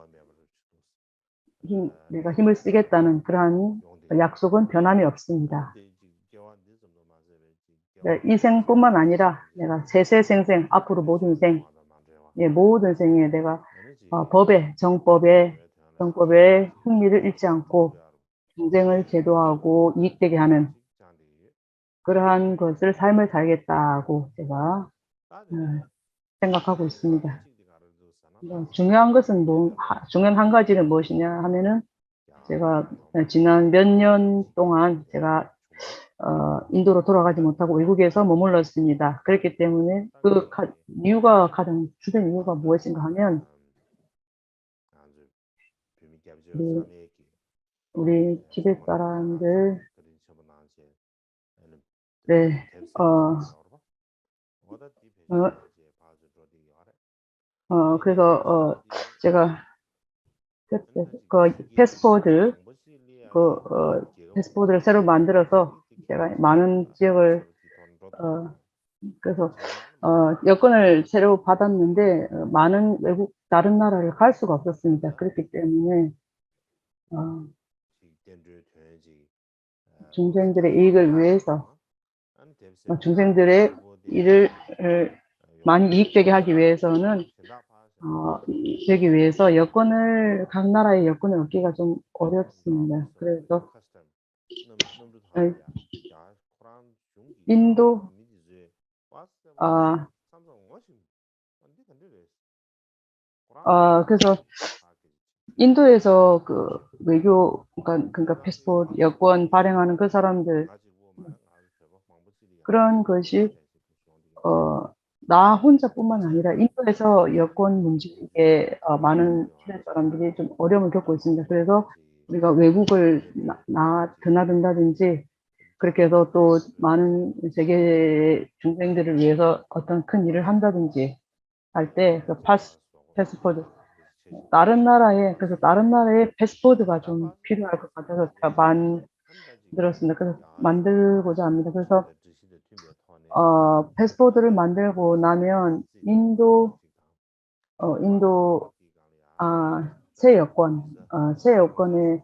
힘, 내가 힘을 쓰겠다는 그러한 약속은 변함이 없습니다. 네, 이 생뿐만 아니라 내가 세세생생, 앞으로 모든 생, 예, 모든 생에 내가 어, 법에, 정법에, 정법에 흥미를 잃지 않고 경쟁을 제도하고 이익되게 하는 그러한 것을, 삶을 살겠다고 제가 음, 생각하고 있습니다. 뭐, 중요한 것은 뭐, 하- 중요한 한 가지는 무엇이냐 하면은, 제가 지난 몇 년 동안 제가 어, 인도로 돌아가지 못하고 외국에서 머물렀습니다. 그렇기 때문에 그 가- 이유가, 가장 주된 이유가 무엇인가 하면, 우리, 우리 티베트 사람들, 네, 어, 어, 어, 그래서 어, 제가 그, 그 패스포드, 그 어, 패스포드를 새로 만들어서 제가 많은 지역을 어, 그래서 어, 여권을 새로 받았는데, 어, 많은 외국, 다른 나라를 갈 수가 없었습니다. 그렇기 때문에 어, 중생들의 이익을 위해서, 어, 중생들의 일을 어, 많이 이익되게 하기 위해서는, 어, 되기 위해서 여권을, 각 나라의 여권을 얻기가 좀 어렵습니다. 그래서 어, 인도, 아, 어, 그래서 인도에서 그 외교, 그러니까, 그러니까 패스포트 여권 발행하는 그 사람들, 그런 것이 어, 나 혼자뿐만 아니라 인도에서 여권 문제, 이게 어, 많은 티베트 사람들이 좀 어려움을 겪고 있습니다. 그래서 우리가 외국을 나, 나, 드나든다든지, 그렇게 해서 또 많은 세계 중생들을 위해서 어떤 큰 일을 한다든지 할 때, 그 파스, 패스포드, 다른 나라에, 그래서 다른 나라에 패스포드가 좀 필요할 것 같아서 제가 만들었습니다. 그래서 만들고자 합니다. 그래서 어, 패스포드를 만들고 나면 인도, 어, 인도, 아, 새 여권, 어, 새 여권에,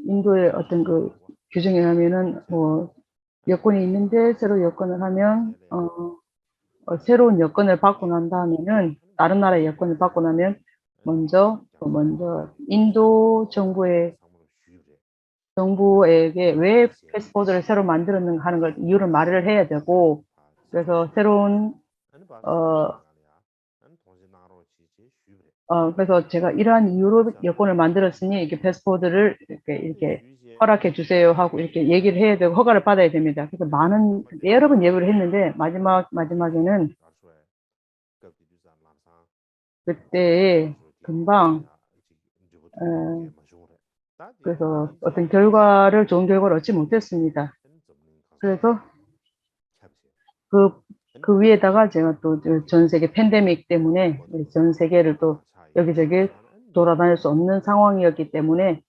인도의 어떤 그 규정에 하면은 뭐 여권이 있는데, 새로 여권을 하면 어, 어, 새로운 여권을 받고 난 다음에는, 다른 나라의 여권을 받고 나면, 먼저, 그 먼저 인도 정부에, 정부에게 왜 패스포드를 새로 만들었는가 하는 걸, 이유를 말을 해야 되고, 그래서 새로운 어, 어, 그래서 제가 이러한 이유로 여권을 만들었으니 이렇게 패스포드를 이렇게, 이렇게 허락해 주세요 하고 이렇게 얘기를 해야 되고, 허가를 받아야 됩니다. 그래서 많은, 여러 번 예고를 했는데, 마지막, 마지막에는 그때 금방 어, 그래서 어떤 결과를, 좋은 결과를 얻지 못했습니다. 그래서 그, 그 위에다가 제가 또 전 세계 팬데믹 때문에 전 세계를 또 여기저기 돌아다닐 수 없는 상황이었기 때문에,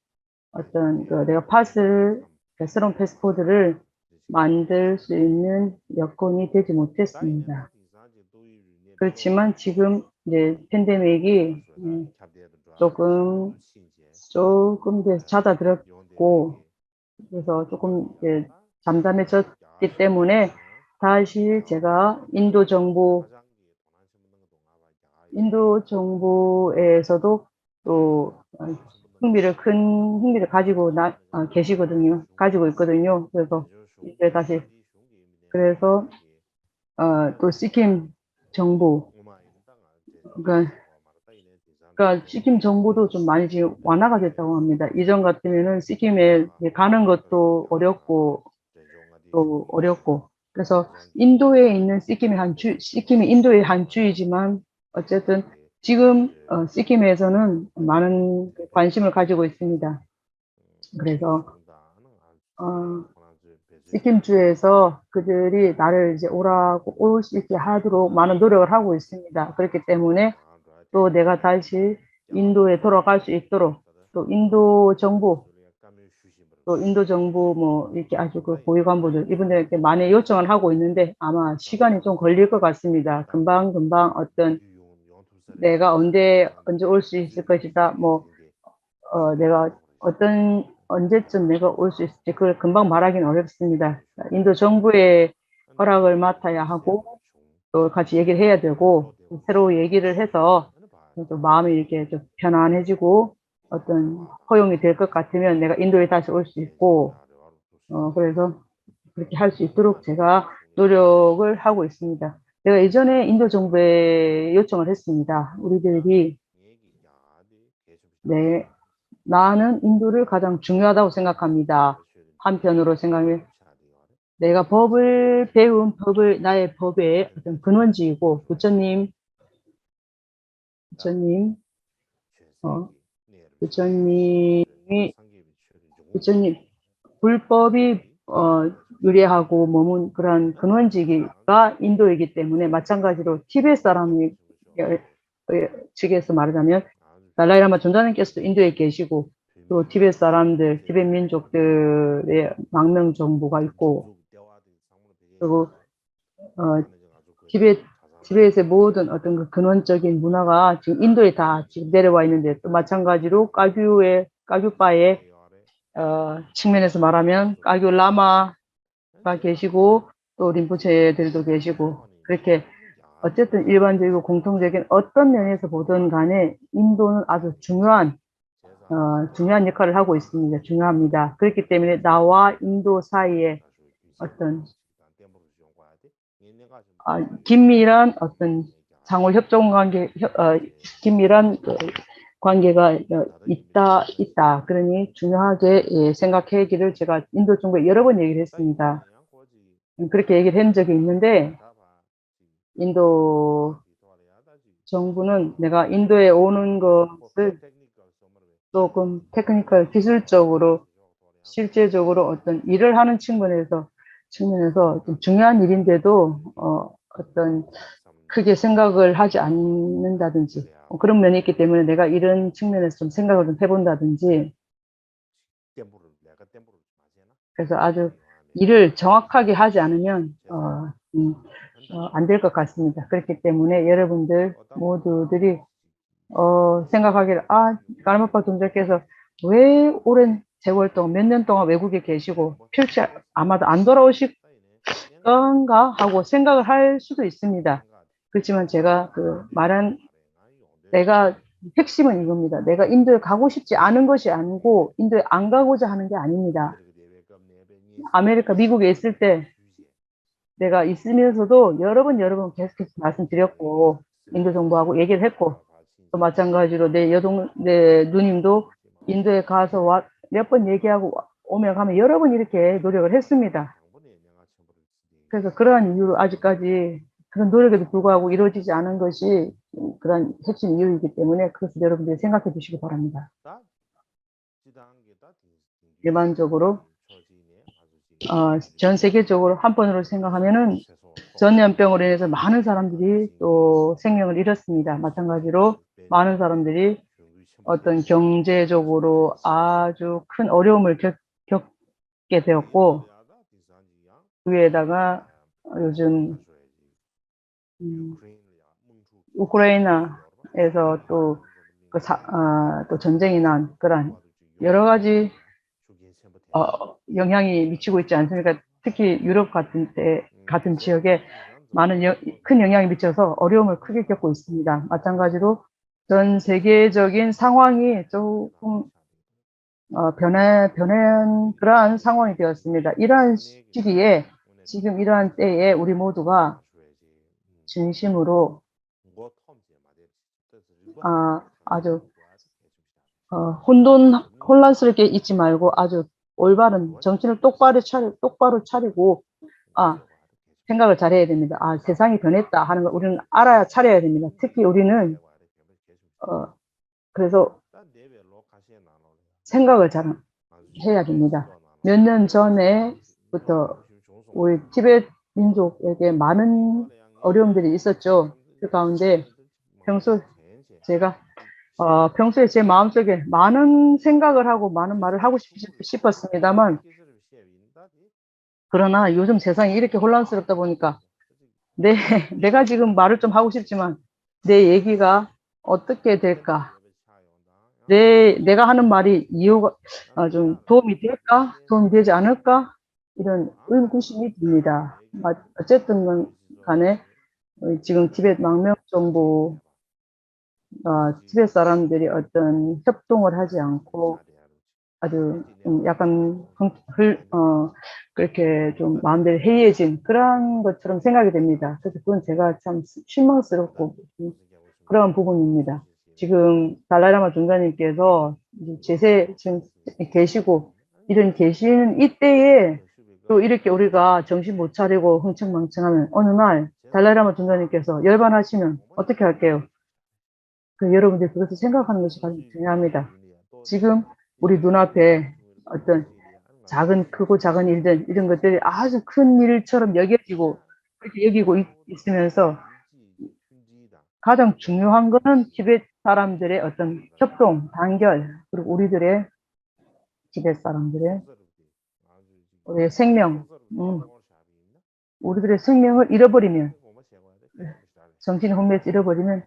어떤 그 내가 팟을, 그 새로운 패스포드를 만들 수 있는 여건이 되지 못했습니다. 그렇지만 지금 이제 팬데믹이 음, 조금, 조금 이제 잦아들었고, 그래서 조금 이제 잠잠해졌기 때문에, 다시 제가 인도 정부, 인도 정부에서도 또 어, 흥미를 큰 흥미를 가지고 나 어, 계시거든요. 가지고 있거든요. 그래서 이제 다시 그래서 어, 또 시킴 정부 그러니까, 그러니까 시킴 정부도 좀 많이 지금 완화가 됐다고 합니다. 이전 같으면은 시킴에 가는 것도 어렵고 또 어렵고 그래서 인도에 있는 시킴의 한 주, 시킴이 인도의 한 주이지만 어쨌든 지금 어, 시킴에서는 많은 관심을 가지고 있습니다. 그래서 어, 시킴주에서 그들이 나를 이제 오라고 올 수 있게 하도록 많은 노력을 하고 있습니다. 그렇기 때문에 또 내가 다시 인도에 돌아갈 수 있도록 또 인도 정부 또 인도 정부 뭐 이렇게 아주 그 고위 간부들 이분들에게 많이 요청을 하고 있는데 아마 시간이 좀 걸릴 것 같습니다. 금방 금방 어떤 내가 언제 언제 올 수 있을 것이다. 뭐 어, 내가 어떤 언제쯤 내가 올 수 있을지 그걸 금방 말하기는 어렵습니다. 인도 정부의 허락을 맡아야 하고 또 같이 얘기를 해야 되고 새로 얘기를 해서 또 마음이 이렇게 좀 편안해지고 어떤 허용이 될 것 같으면 내가 인도에 다시 올 수 있고 어, 그래서 그렇게 할 수 있도록 제가 노력을 하고 있습니다. 제가 이전에 인도 정부에 요청을 했습니다. 우리들이 네, 나는 인도를 가장 중요하다고 생각합니다. 한편으로 생각하면 내가 법을 배운 법을 나의 법의 어떤 근원지이고 부처님 부처님 어 부처님이 부처님 불법이 어 유래하고 머문 그러한 근원지가 인도이기 때문에 마찬가지로 티베트 사람이 어, 어, 측에서 말하자면 달라이라마 전도사님께서도 인도에 계시고 또 티베트 사람들, 티베트 민족들의 망명 정부가 있고 그리고 어, 티베트, 티베트의 모든 어떤 그 근원적인 문화가 지금 인도에 다 지금 내려와 있는데 또 마찬가지로 가gyu의 가gyu파의 어, 측면에서 말하면 가gyu 라마가 계시고 또 린포체들도 계시고 그렇게 어쨌든 일반적이고 공통적인 어떤 면에서 보든 간에 인도는 아주 중요한 어, 중요한 역할을 하고 있습니다. 중요합니다. 그렇기 때문에 나와 인도 사이에 어떤 아, 긴밀한 어떤 상호 협정 관계, 어, 긴밀한 그 관계가 어, 있다, 있다. 그러니 중요하게 예, 생각하기를 제가 인도 정부에 여러 번 얘기를 했습니다. 음, 그렇게 얘기를 한 적이 있는데 인도 정부는 내가 인도에 오는 것을 조금 테크니컬 기술적으로 실제적으로 어떤 일을 하는 측면에서 측면에서 좀 중요한 일인데도 어, 어떤 크게 생각을 하지 않는다든지 뭐 그런 면이 있기 때문에 내가 이런 측면에서 좀 생각을 좀 해본다든지 그래서 아주 일을 정확하게 하지 않으면 어, 음, 어, 안 될 것 같습니다. 그렇기 때문에 여러분들 모두들이 어, 생각하기를 아, 까르마파 동자께서 왜 오랜 세월 동안 몇 년 동안 외국에 계시고 필시 아마도 안 돌아오실 건가 하고 생각을 할 수도 있습니다. 그렇지만 제가 그 말한 내가 핵심은 이겁니다. 내가 인도에 가고 싶지 않은 것이 아니고 인도에 안 가고자 하는 게 아닙니다. 아메리카 미국에 있을 때 내가 있으면서도 여러 번 여러 번 계속해서 말씀드렸고 인도 정부하고 얘기를 했고 또 마찬가지로 내 여동 내 누님도 인도에 가서 와 몇 번 얘기하고 오면 가면 여러 번 이렇게 노력을 했습니다. 그래서 그러한 이유로 아직까지 그런 노력에도 불구하고 이루어지지 않은 것이 그런 핵심 이유이기 때문에 그것을 여러분들이 생각해 주시기 바랍니다. 일반적으로 어, 전 세계적으로 한편으로 생각하면은 전염병으로 인해서 많은 사람들이 또 생명을 잃었습니다. 마찬가지로 많은 사람들이 어떤 경제적으로 아주 큰 어려움을 겪, 겪게 되었고 그 위에다가 요즘 음, 우크라이나에서 또, 그 사, 어, 또 전쟁이 난 그런 여러 가지 어, 영향이 미치고 있지 않습니까? 특히 유럽 같은 때 같은 지역에 많은 여, 큰 영향이 미쳐서 어려움을 크게 겪고 있습니다. 마찬가지로 전 세계적인 상황이 조금 어, 변해, 변한 그러한 상황이 되었습니다. 이러한 시기에, 지금 이러한 때에 우리 모두가 진심으로 아, 아주 어, 혼돈, 혼란스럽게 있지 말고 아주 올바른 정신을 똑바로 차리, 똑바로 차리고 아, 생각을 잘해야 됩니다. 아, 세상이 변했다 하는 걸 우리는 알아야 차려야 됩니다. 특히 우리는 어, 그래서 생각을 잘 해야 됩니다. 몇 년 전에부터 우리 티베트 민족에게 많은 어려움들이 있었죠. 그 가운데 평소 제가 어, 평소에 제 마음속에 많은 생각을 하고 많은 말을 하고 싶, 싶었습니다만 그러나 요즘 세상이 이렇게 혼란스럽다 보니까 내, 내가 지금 말을 좀 하고 싶지만 내 얘기가 어떻게 될까? 내, 내가 하는 말이 이유가 아, 좀 도움이 될까? 도움이 되지 않을까? 이런 의구심이 듭니다. 아, 어쨌든 간에 지금 티베트 망명 정부 어, 티베트 사람들이 어떤 협동을 하지 않고 아주 음, 약간 흘, 어, 그렇게 좀 마음대로 해이해진 그러한 것처럼 생각이 됩니다. 그래서 그건 제가 참 실망스럽고 그런 부분입니다. 지금 달라이라마 중장님께서 이제 제세 지금 계시고 이런 계시는 이때에 또 이렇게 우리가 정신 못 차리고 흥청망청하면 어느 날 달라이라마 중장님께서 열반하시면 어떻게 할게요? 그 여러분들 그것을 생각하는 것이 가장 중요합니다. 지금 우리 눈앞에 어떤 작은, 크고 작은 일들, 이런 것들이 아주 큰 일처럼 여겨지고, 그렇게 여기고 있, 있으면서 가장 중요한 것은 티베트 사람들의 어떤 협동, 단결, 그리고 우리들의, 티베트 사람들의 우리의 생명, 음, 우리들의 생명을 잃어버리면, 정신이 혼미해서 잃어버리면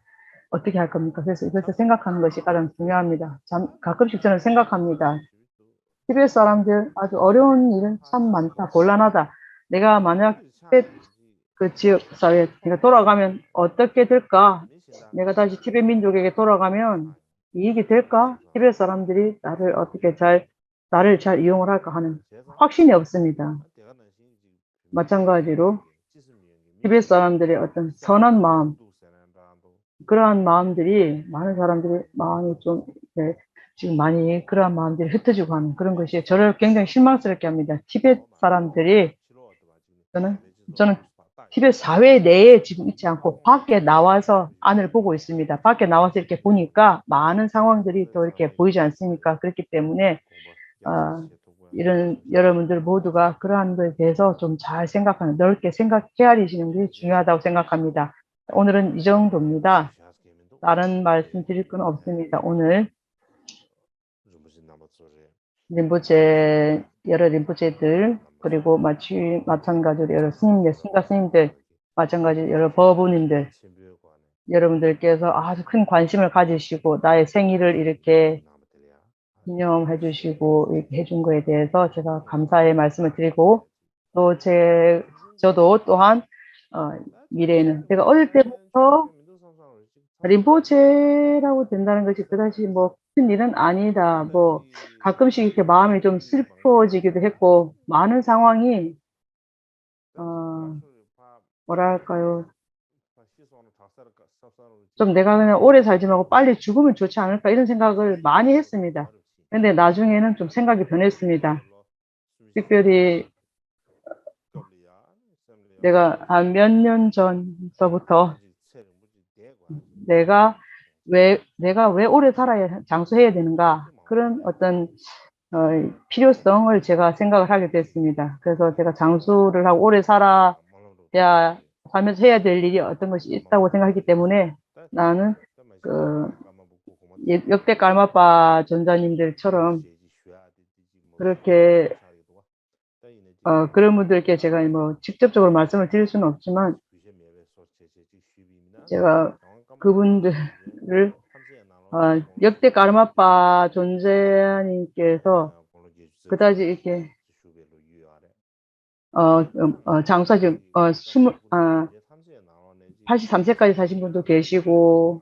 어떻게 할 겁니까? 그래서 이것을 생각하는 것이 가장 중요합니다. 잠, 가끔씩 저는 생각합니다. 티베트 사람들 아주 어려운 일은 참 많다. 곤란하다. 내가 만약 그 지역 사회에 내가 돌아가면 어떻게 될까? 내가 다시 티베트 민족에게 돌아가면 이익이 될까? 티베트 사람들이 나를 어떻게 잘, 나를 잘 이용을 할까 하는 확신이 없습니다. 마찬가지로 티베트 사람들의 어떤 선한 마음, 그러한 마음들이 많은 사람들이 마음이 좀 이제 지금 많이 그러한 마음들이 흩어지고 하는 그런 것이 저를 굉장히 실망스럽게 합니다. 티베트 사람들이 저는 저는 티베트 사회 내에 지금 있지 않고 밖에 나와서 안을 보고 있습니다. 밖에 나와서 이렇게 보니까 많은 상황들이 또 이렇게 보이지 않습니까? 그렇기 때문에 어, 이런 여러분들 모두가 그러한 것에 대해서 좀 잘 생각하는, 넓게 생각, 헤아리시는 게 중요하다고 생각합니다. 오늘은 이 정도입니다. 다른 말씀 드릴 건 없습니다. 오늘 린포체, 여러 린포체들, 그리고 마치, 마찬가지로 여러 스님들, 스님과 스님들, 마찬가지로 여러 법부님들, 여러분들께서 아주 큰 관심을 가지시고 나의 생일을 이렇게 기념해 주시고 이렇게 해준 거에 대해서 제가 감사의 말씀을 드리고 또 제, 저도 또한 어, 미래에는 제가 어릴 때부터 린포체라고 된다는 것이 그다지 뭐 큰 일은 아니다. 뭐 가끔씩 이렇게 마음이 좀 슬퍼지기도 했고 많은 상황이 어, 뭐랄까요? 좀 내가 그냥 오래 살지 말고 빨리 죽으면 좋지 않을까 이런 생각을 많이 했습니다. 근데 나중에는 좀 생각이 변했습니다. 특별히 내가 한 몇 년 전서부터 내가 왜, 내가 왜 오래 살아야, 장수해야 되는가 그런 어떤 어, 필요성을 제가 생각을 하게 됐습니다. 그래서 제가 장수를 하고 오래 살아야, 살면서 해야 될 일이 어떤 것이 있다고 생각했기 때문에 나는 그 예- 역대 karmapa 전자님들처럼 그렇게 어, 그런 분들께 제가 뭐 직접적으로 말씀을 드릴 수는 없지만 제가 그분들을 어, 역대 karmapa 존재님께서 그다지 이렇게 어, 어, 어, 장수하신 어, 스물 어, 팔십삼 세까지 사신 분도 계시고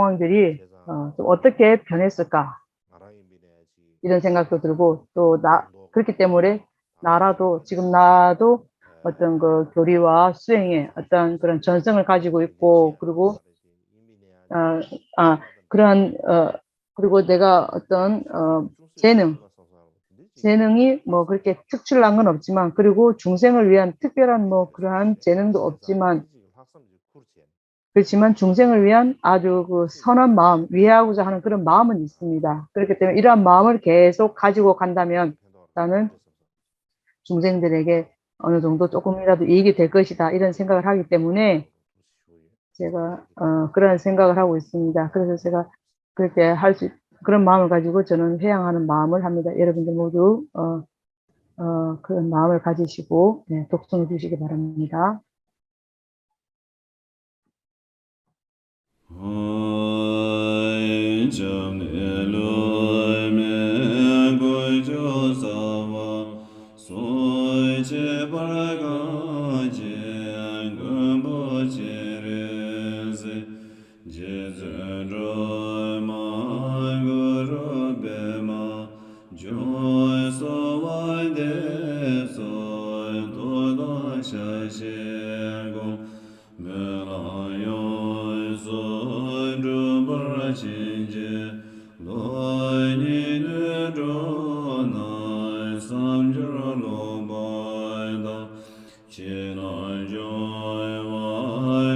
상황들이 어, 좀 어떻게 변했을까? 이런 생각도 들고 또 나 그렇기 때문에 나라도 지금 나도 어떤 그 교리와 수행에 어떤 그런 전성을 가지고 있고 그리고 어, 아, 그러한 어, 그리고 내가 어떤 어, 재능 재능이 뭐 그렇게 특출난 건 없지만 그리고 중생을 위한 특별한 뭐 그러한 재능도 없지만 그렇지만 중생을 위한 아주 그 선한 마음, 위하고자 하는 그런 마음은 있습니다. 그렇기 때문에 이러한 마음을 계속 가지고 간다면 나는 중생들에게 어느 정도 조금이라도 이익이 될 것이다. 이런 생각을 하기 때문에 제가 어, 그런 생각을 하고 있습니다. 그래서 제가 그렇게 할 수, 그런 마음을 가지고 저는 회양하는 마음을 합니다. 여러분들 모두 어, 어, 그런 마음을 가지시고 네, 독성해 주시기 바랍니다. རྗེ་བཙུན་སྒྲོལ་མ་གུ་རུ་པདྨ་འབྱུང་གསོལ་བ་འདེབས་སོ། ཐུགས་དམ་ཞལ་བཞེས་དགོངས། སྨོན་ལམ་ཡོངས་སུ་འགྲུབ་པར་བྱིན་གྱིས་རློབས། སྙིང་ནས་འགྲོ་རྣམས་བསམ་སྦྱོར་ལོག་པ་དག་ཕྱི་ནང་སྦྱོང་བ་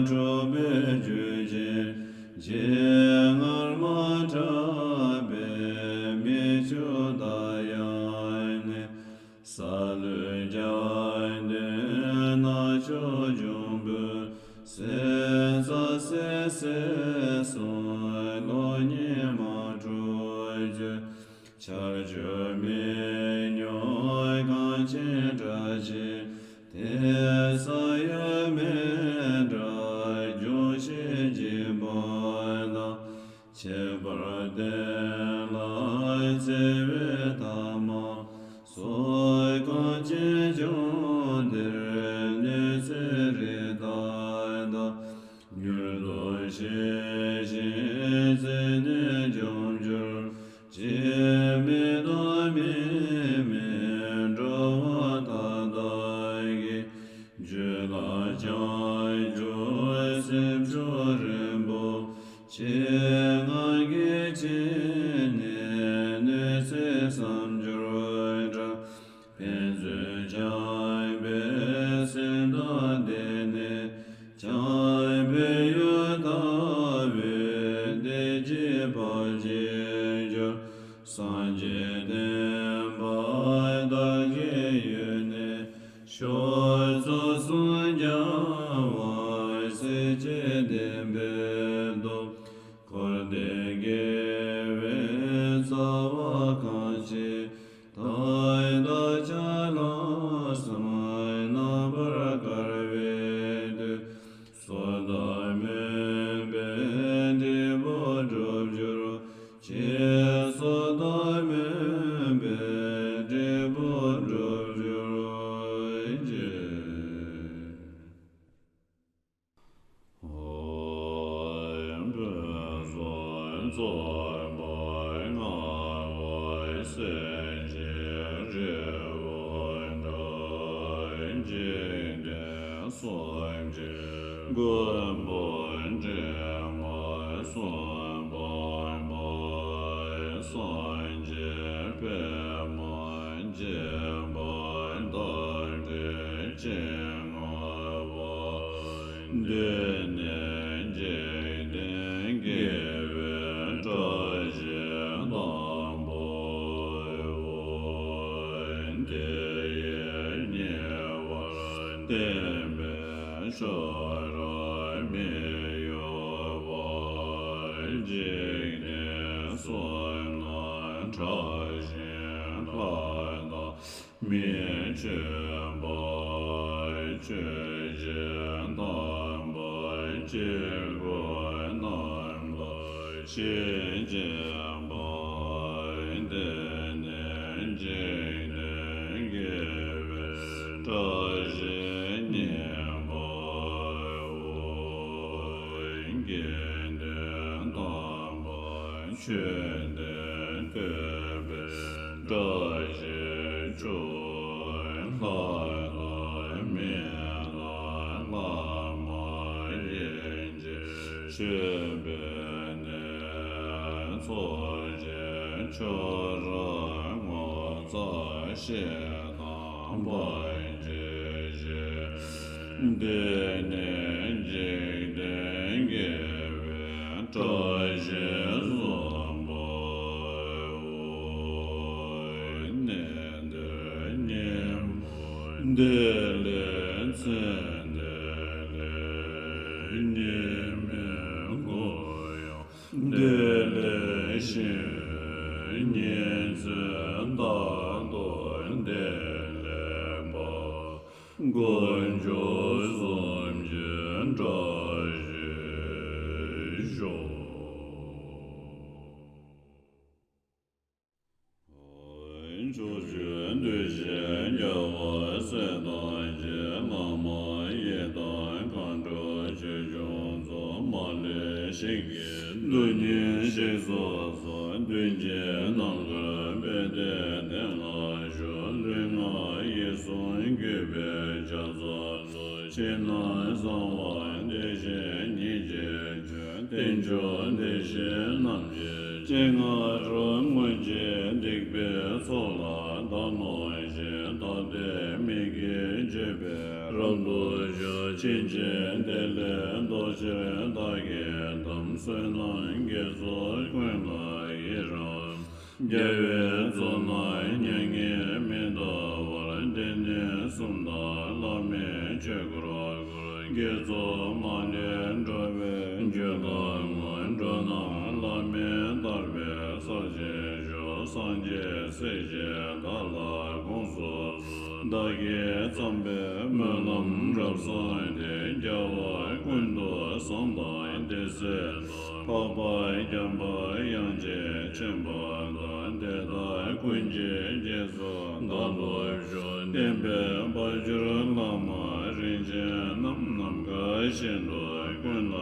འཁྲུལ་པའི་རྒྱུད་ཅན། རྗེ་ངར་མ་ཁྲ་བའི་མིག་ཆུ་ལྟར་ཡལ་ནས། སཱ་ལུ་རྒྱབ་མདུན་ནག་ཕྱོགས་འབྱུང་པོའི་ཟེར་ཚ་སེ་སེ་གསུང་གློག་བརྙན་མ་འཁྲུགས་གྱུར། ཆར་ཆུ་མེ་སྙོམས་གངས་ཅན་བཀྲ་ཤིས་དེ་ས་ཡོད་མེད་འདྲ། འབྱུང་བཞི་འཇིགས་པ་དང་ཁྱད་པར་ལྡན་ལ་བརྩེ་བའི་ཐ་མ་སོགས་གངས་ཅན་ལྗོངས་འདིར་གནས་ཚེ་རིགས་དག་དང་། མྱུར་དུ་ཤེས་ཤིང་བརྩེ་ནས་འཇོམས་གྱུར་ཅིག་མི་རྟག་མི་དམིགས་འགྲོ་བ་མཐའ་དག་གི་རྒྱུད་ལ་བྱང་ཆུབ་སེམས་མཆོག་རིན་པོ་ཆེ་ང་རྒྱལ་ཆེ་ནས་གནོད་འཚེ་བསམ་སྦྱོར་དྲག་ཕན་ཚུན་བྱམས་པའི་སེམས་དང་ལྡན་ནས། བྱམས་པའི་ཡུལ་ལྟ་བུའི་བདེ་སྐྱིད་འབའ་ཞིག་འབྱོར། སངས་རྒྱས་བསྟན་པ་དར་གྱི་ཡུལ་ནས། ཕྱོགས་མཚམས་སུམ་བརྒྱ་བར་སྲིད་ཞིའི་བདེན་པའི་སྟོབས། འཁོར་འདས་དགེ་བའི་རྩ་བ་གང་ཞིག་དག་དང་ཆ་ལམ་གསུམ་རྣམ་པར་དཀར་བའི་དུས། སྲོག་དང་མོས་པའི་འབྲས་བུ་འགྲུབ་གྱུར་ཅིག་སྲོག་དང་མོས་པའི་འབྲས་བུ་འགྲུབ་གྱུར་ཅིག་འདི་ནི་འཇིག་རྟེན་དགེ་བའི་བཀྲ་ཤིས་དང་པོའོ། བསྟན་པའི་ཆོས་རབ་མི་གཡོ་བ། འཇིག་རྟེན་གསུམ་ན་གྲགས་ཤིང་ལྷ་དང་མི་མཆོད་པ། ཆོས་ཀྱི་ཐམ་པ་དཀྱིལ་འཁོར་རྣམ་པར་ཤེས་བྱེད་པ། དེ་ནས་འཇིག་རྟེན་དགེ་བའི་བཀྲ་ཤིས་བརྙེས་པའོ། དགེ་འདུན་དམ་པ་མཆོད་དེ་ཐོས་པའི་བཀྲ་ཤིས་ཤོག་ལྷ་དང་མི་དང་ལྷ་མ་ཡིན་གྱི་མཆོད་པའི་གནས། ཚོགས་ཀྱི་མཆོག་རབ་ངོ་མཚར་ཞེས་དང་པོ་གྱུར་ཅིག་དེ་ནས་འཇིག་རྟེན་དགེ་བའི་བཀྲ་ཤིས་བཟང་པོའོ། གནས་འདིར་ཉིན་མོ་འདི་ལས་མཚན་འདི་ལས་ཉི་མའི་འཁོར་ཡང་འདི་ལས་ཞི། ཉིན་མཚན་རྟག་ཏུ་འདི་ལས་འཕགས། དཀོན་མཆོག་གསུམ་གྱི་བཀྲ་ཤིས་ཤོག་ཕྱོགས་བཅུའི་གདུལ་བྱའི་རྒྱལ་བ་སྲས་དང་བཅས། བླ་མ་ཡི་དམ་མཁའ་འགྲོ་ཆོས་སྐྱོང་ཚོགས། མ་ལུས་ཞིང་གི་རྡུལ་སྙེད་གཤེགས་སུ་གསོལ། མདུན་གྱི་ནམ་མཁར་དཔལ་ལྡན་དེ་ལ་ཕྱོགས། ལུས་ངག་ཡིད་གསུམ་གུས་པས་ཕྱག་འཚལ་ལོ། ཕྱི་ནང་གསང་བ་བདེ་གཤེགས་ཉིད་ཀྱི་མཆོག་རྟེན་མཆོག་བདེ་གཤེགས་རྣམས་ཀྱི་སྤྱན་སྔ་རུ་མངོན་བྱས། སྡིག་པའི་ཚོགས་ལ་བདག་གནོད་ཅིང་། ཐ་དད་མིག་གིས་འབྱེད་པའི་རབ་ཏུ་ཕྱུག །ཕྱིན་ཆད་བདེ་ལེགས་ཐོབ་ཕྱིར་བདག་གིས་དམ། བསོད་ནམས་དགེ་ཚོགས་ཀུན་ལ་ཡི་རང་། རྒྱལ་བའི་གཙུག་ན་མྱ་ངན་མི་འདའ་བར། དེང་ནས་གསུམ་དང་བླ་མེད་ཆོས་འཁོར་བསྐོར། དགེ་ཚོགས་མ་ལུས་འགྲུབ་པའི་རྒྱུ་ལ་བསྔོ། འགྲོ་རྣམས་བླ་མེད་དར་བའི་སར་གཤེགས་ཤོག །སངས་རྒྱས་སྲས་ཀྱིས་བདག་ལ་དགོངས་སུ་གསོལ། བདག་གིས་བརྩམས་པའི་སྨོན་ལམ་རབ་བཟང་དེ། རྒྱལ་བ་ཀུན་ཏུ་བཟང་དང་བདེ་གསལ་དང་། འཕགས་པ་འཇམ་དཔལ་དབྱངས་ཅན་མཁྱེན་པ་དང་། དེ་དག་ཀུན་གྱི་རྗེས་སུ་བདག་སློབ་ཤོག །བསྟན་པའི་དཔལ་འབྱོར་ལྷ་མ་རིན་ཆེན་རྣམས། ནམ་མཁའ་བཞིན་དུ་ཀུན་ལ་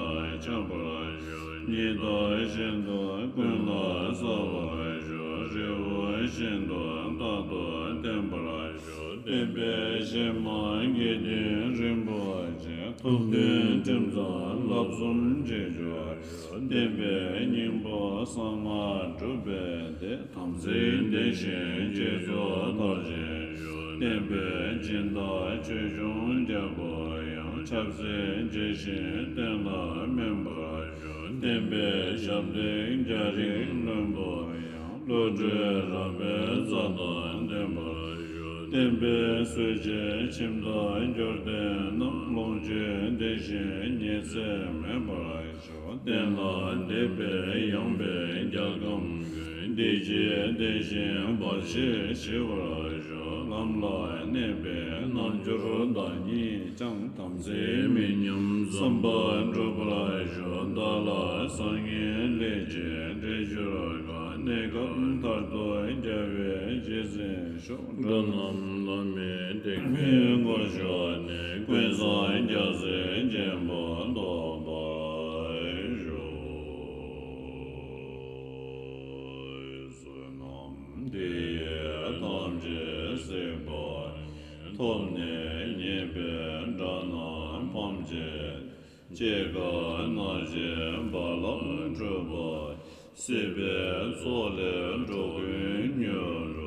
ཁྱབ་པར་ཤོག །ཉི་ཟླ་བཞིན་དུ་ཀུན་ལ་གསལ་བར་ཤོག །རི་བོ་བཞིན་དུ་རྟག་ཏུ་བརྟན་པར་ཤོག །བསྟན་པའི་གཞི་མ་དགེ་འདུན་རིན་པོ་ཆེ། ཐུགས་མཐུན་ཁྲིམས་གཙང་བསླབ་གསུམ་གཅིག་གྱུར་ཤོག །བསྟན་པའི་སྙིང་པོ་གསང་སྔགས་སྒྲུབ་པའི་སྡེ། དམ་ཚིག་ལྡན་ཞིང་སྤྱི་གཙུག་མཐར་ཕྱིན་ཤོག །བསྟན་པའི་སྦྱིན་བདག་ཆོས་སྐྱོང་རྒྱལ་པོ་ཡང་། ཆབ་སྲིད་འཇིགས་ཤིང་བསྟན་ལ་སྨན་པར་ཤོག །བསྟན་པའི་ཞབས་འདེགས་རྒྱ་རིགས་བློན་པོ་ཡང་། བློ་གྲོས་རབ་པའི་རྩལ་དང་ལྡན་པར་ཤོག །བསྟན་པའི་སྲོལ་འབྱེད་ཁྱིམ་བདག་འབྱོར་ལྡན་རྣམས། ལོངས་སྤྱོད་ལྡན་ཞིང་ཉེས་ཚེ་མེད་པར་ཤོག །བསྟན་ལ་དད་པས་ཡངས་པའི་རྒྱལ་ཁམས་ཀུན། བདེ་སྐྱིད་ལྡན་ཞིང་བར་ཆད་ཞི་བར་ཤོག །ལམ་ལ་གནས་པའི་རྣལ་འབྱོར་བདག་ཉིད་ཀྱང་། དམ་ཚིག་མི་ཉམས་བསམ་པ་འགྲུབ་པར་ཤོག །བདག་ལ་བཟང་ངན་ལས་ཀྱི་འབྲས་གྱུར་ཀ །གནས་སྐབས་མཐར་ཐུག་རྒྱལ་བའི་རྗེས་འཛིན་ཤོག །འགྲོ་རྣམས་བླ་མེད་ཐེག་པའི་སྒོར་ཞུགས་ནས། ཀུན་བཟང་རྒྱལ་སྲས་ཆེན་པོ་ཐོབ་པར་ཤོག །བསོད་ནམས་འདི་ཡིས་ཐམས་ཅད་གཟིགས་པ་ཉིད། ཐོབ་ནས་ཉེས་པའི་དགྲ་རྣམས་ཕམ་བྱས་ནས། སྐྱེ་རྒ་ན་འཆིའི་རྦ་རླབས་འཁྲུགས་པ་ཡི། སྲིད་པའི་མཚོ་ལས་འགྲོ་ཀུན་མྱུར་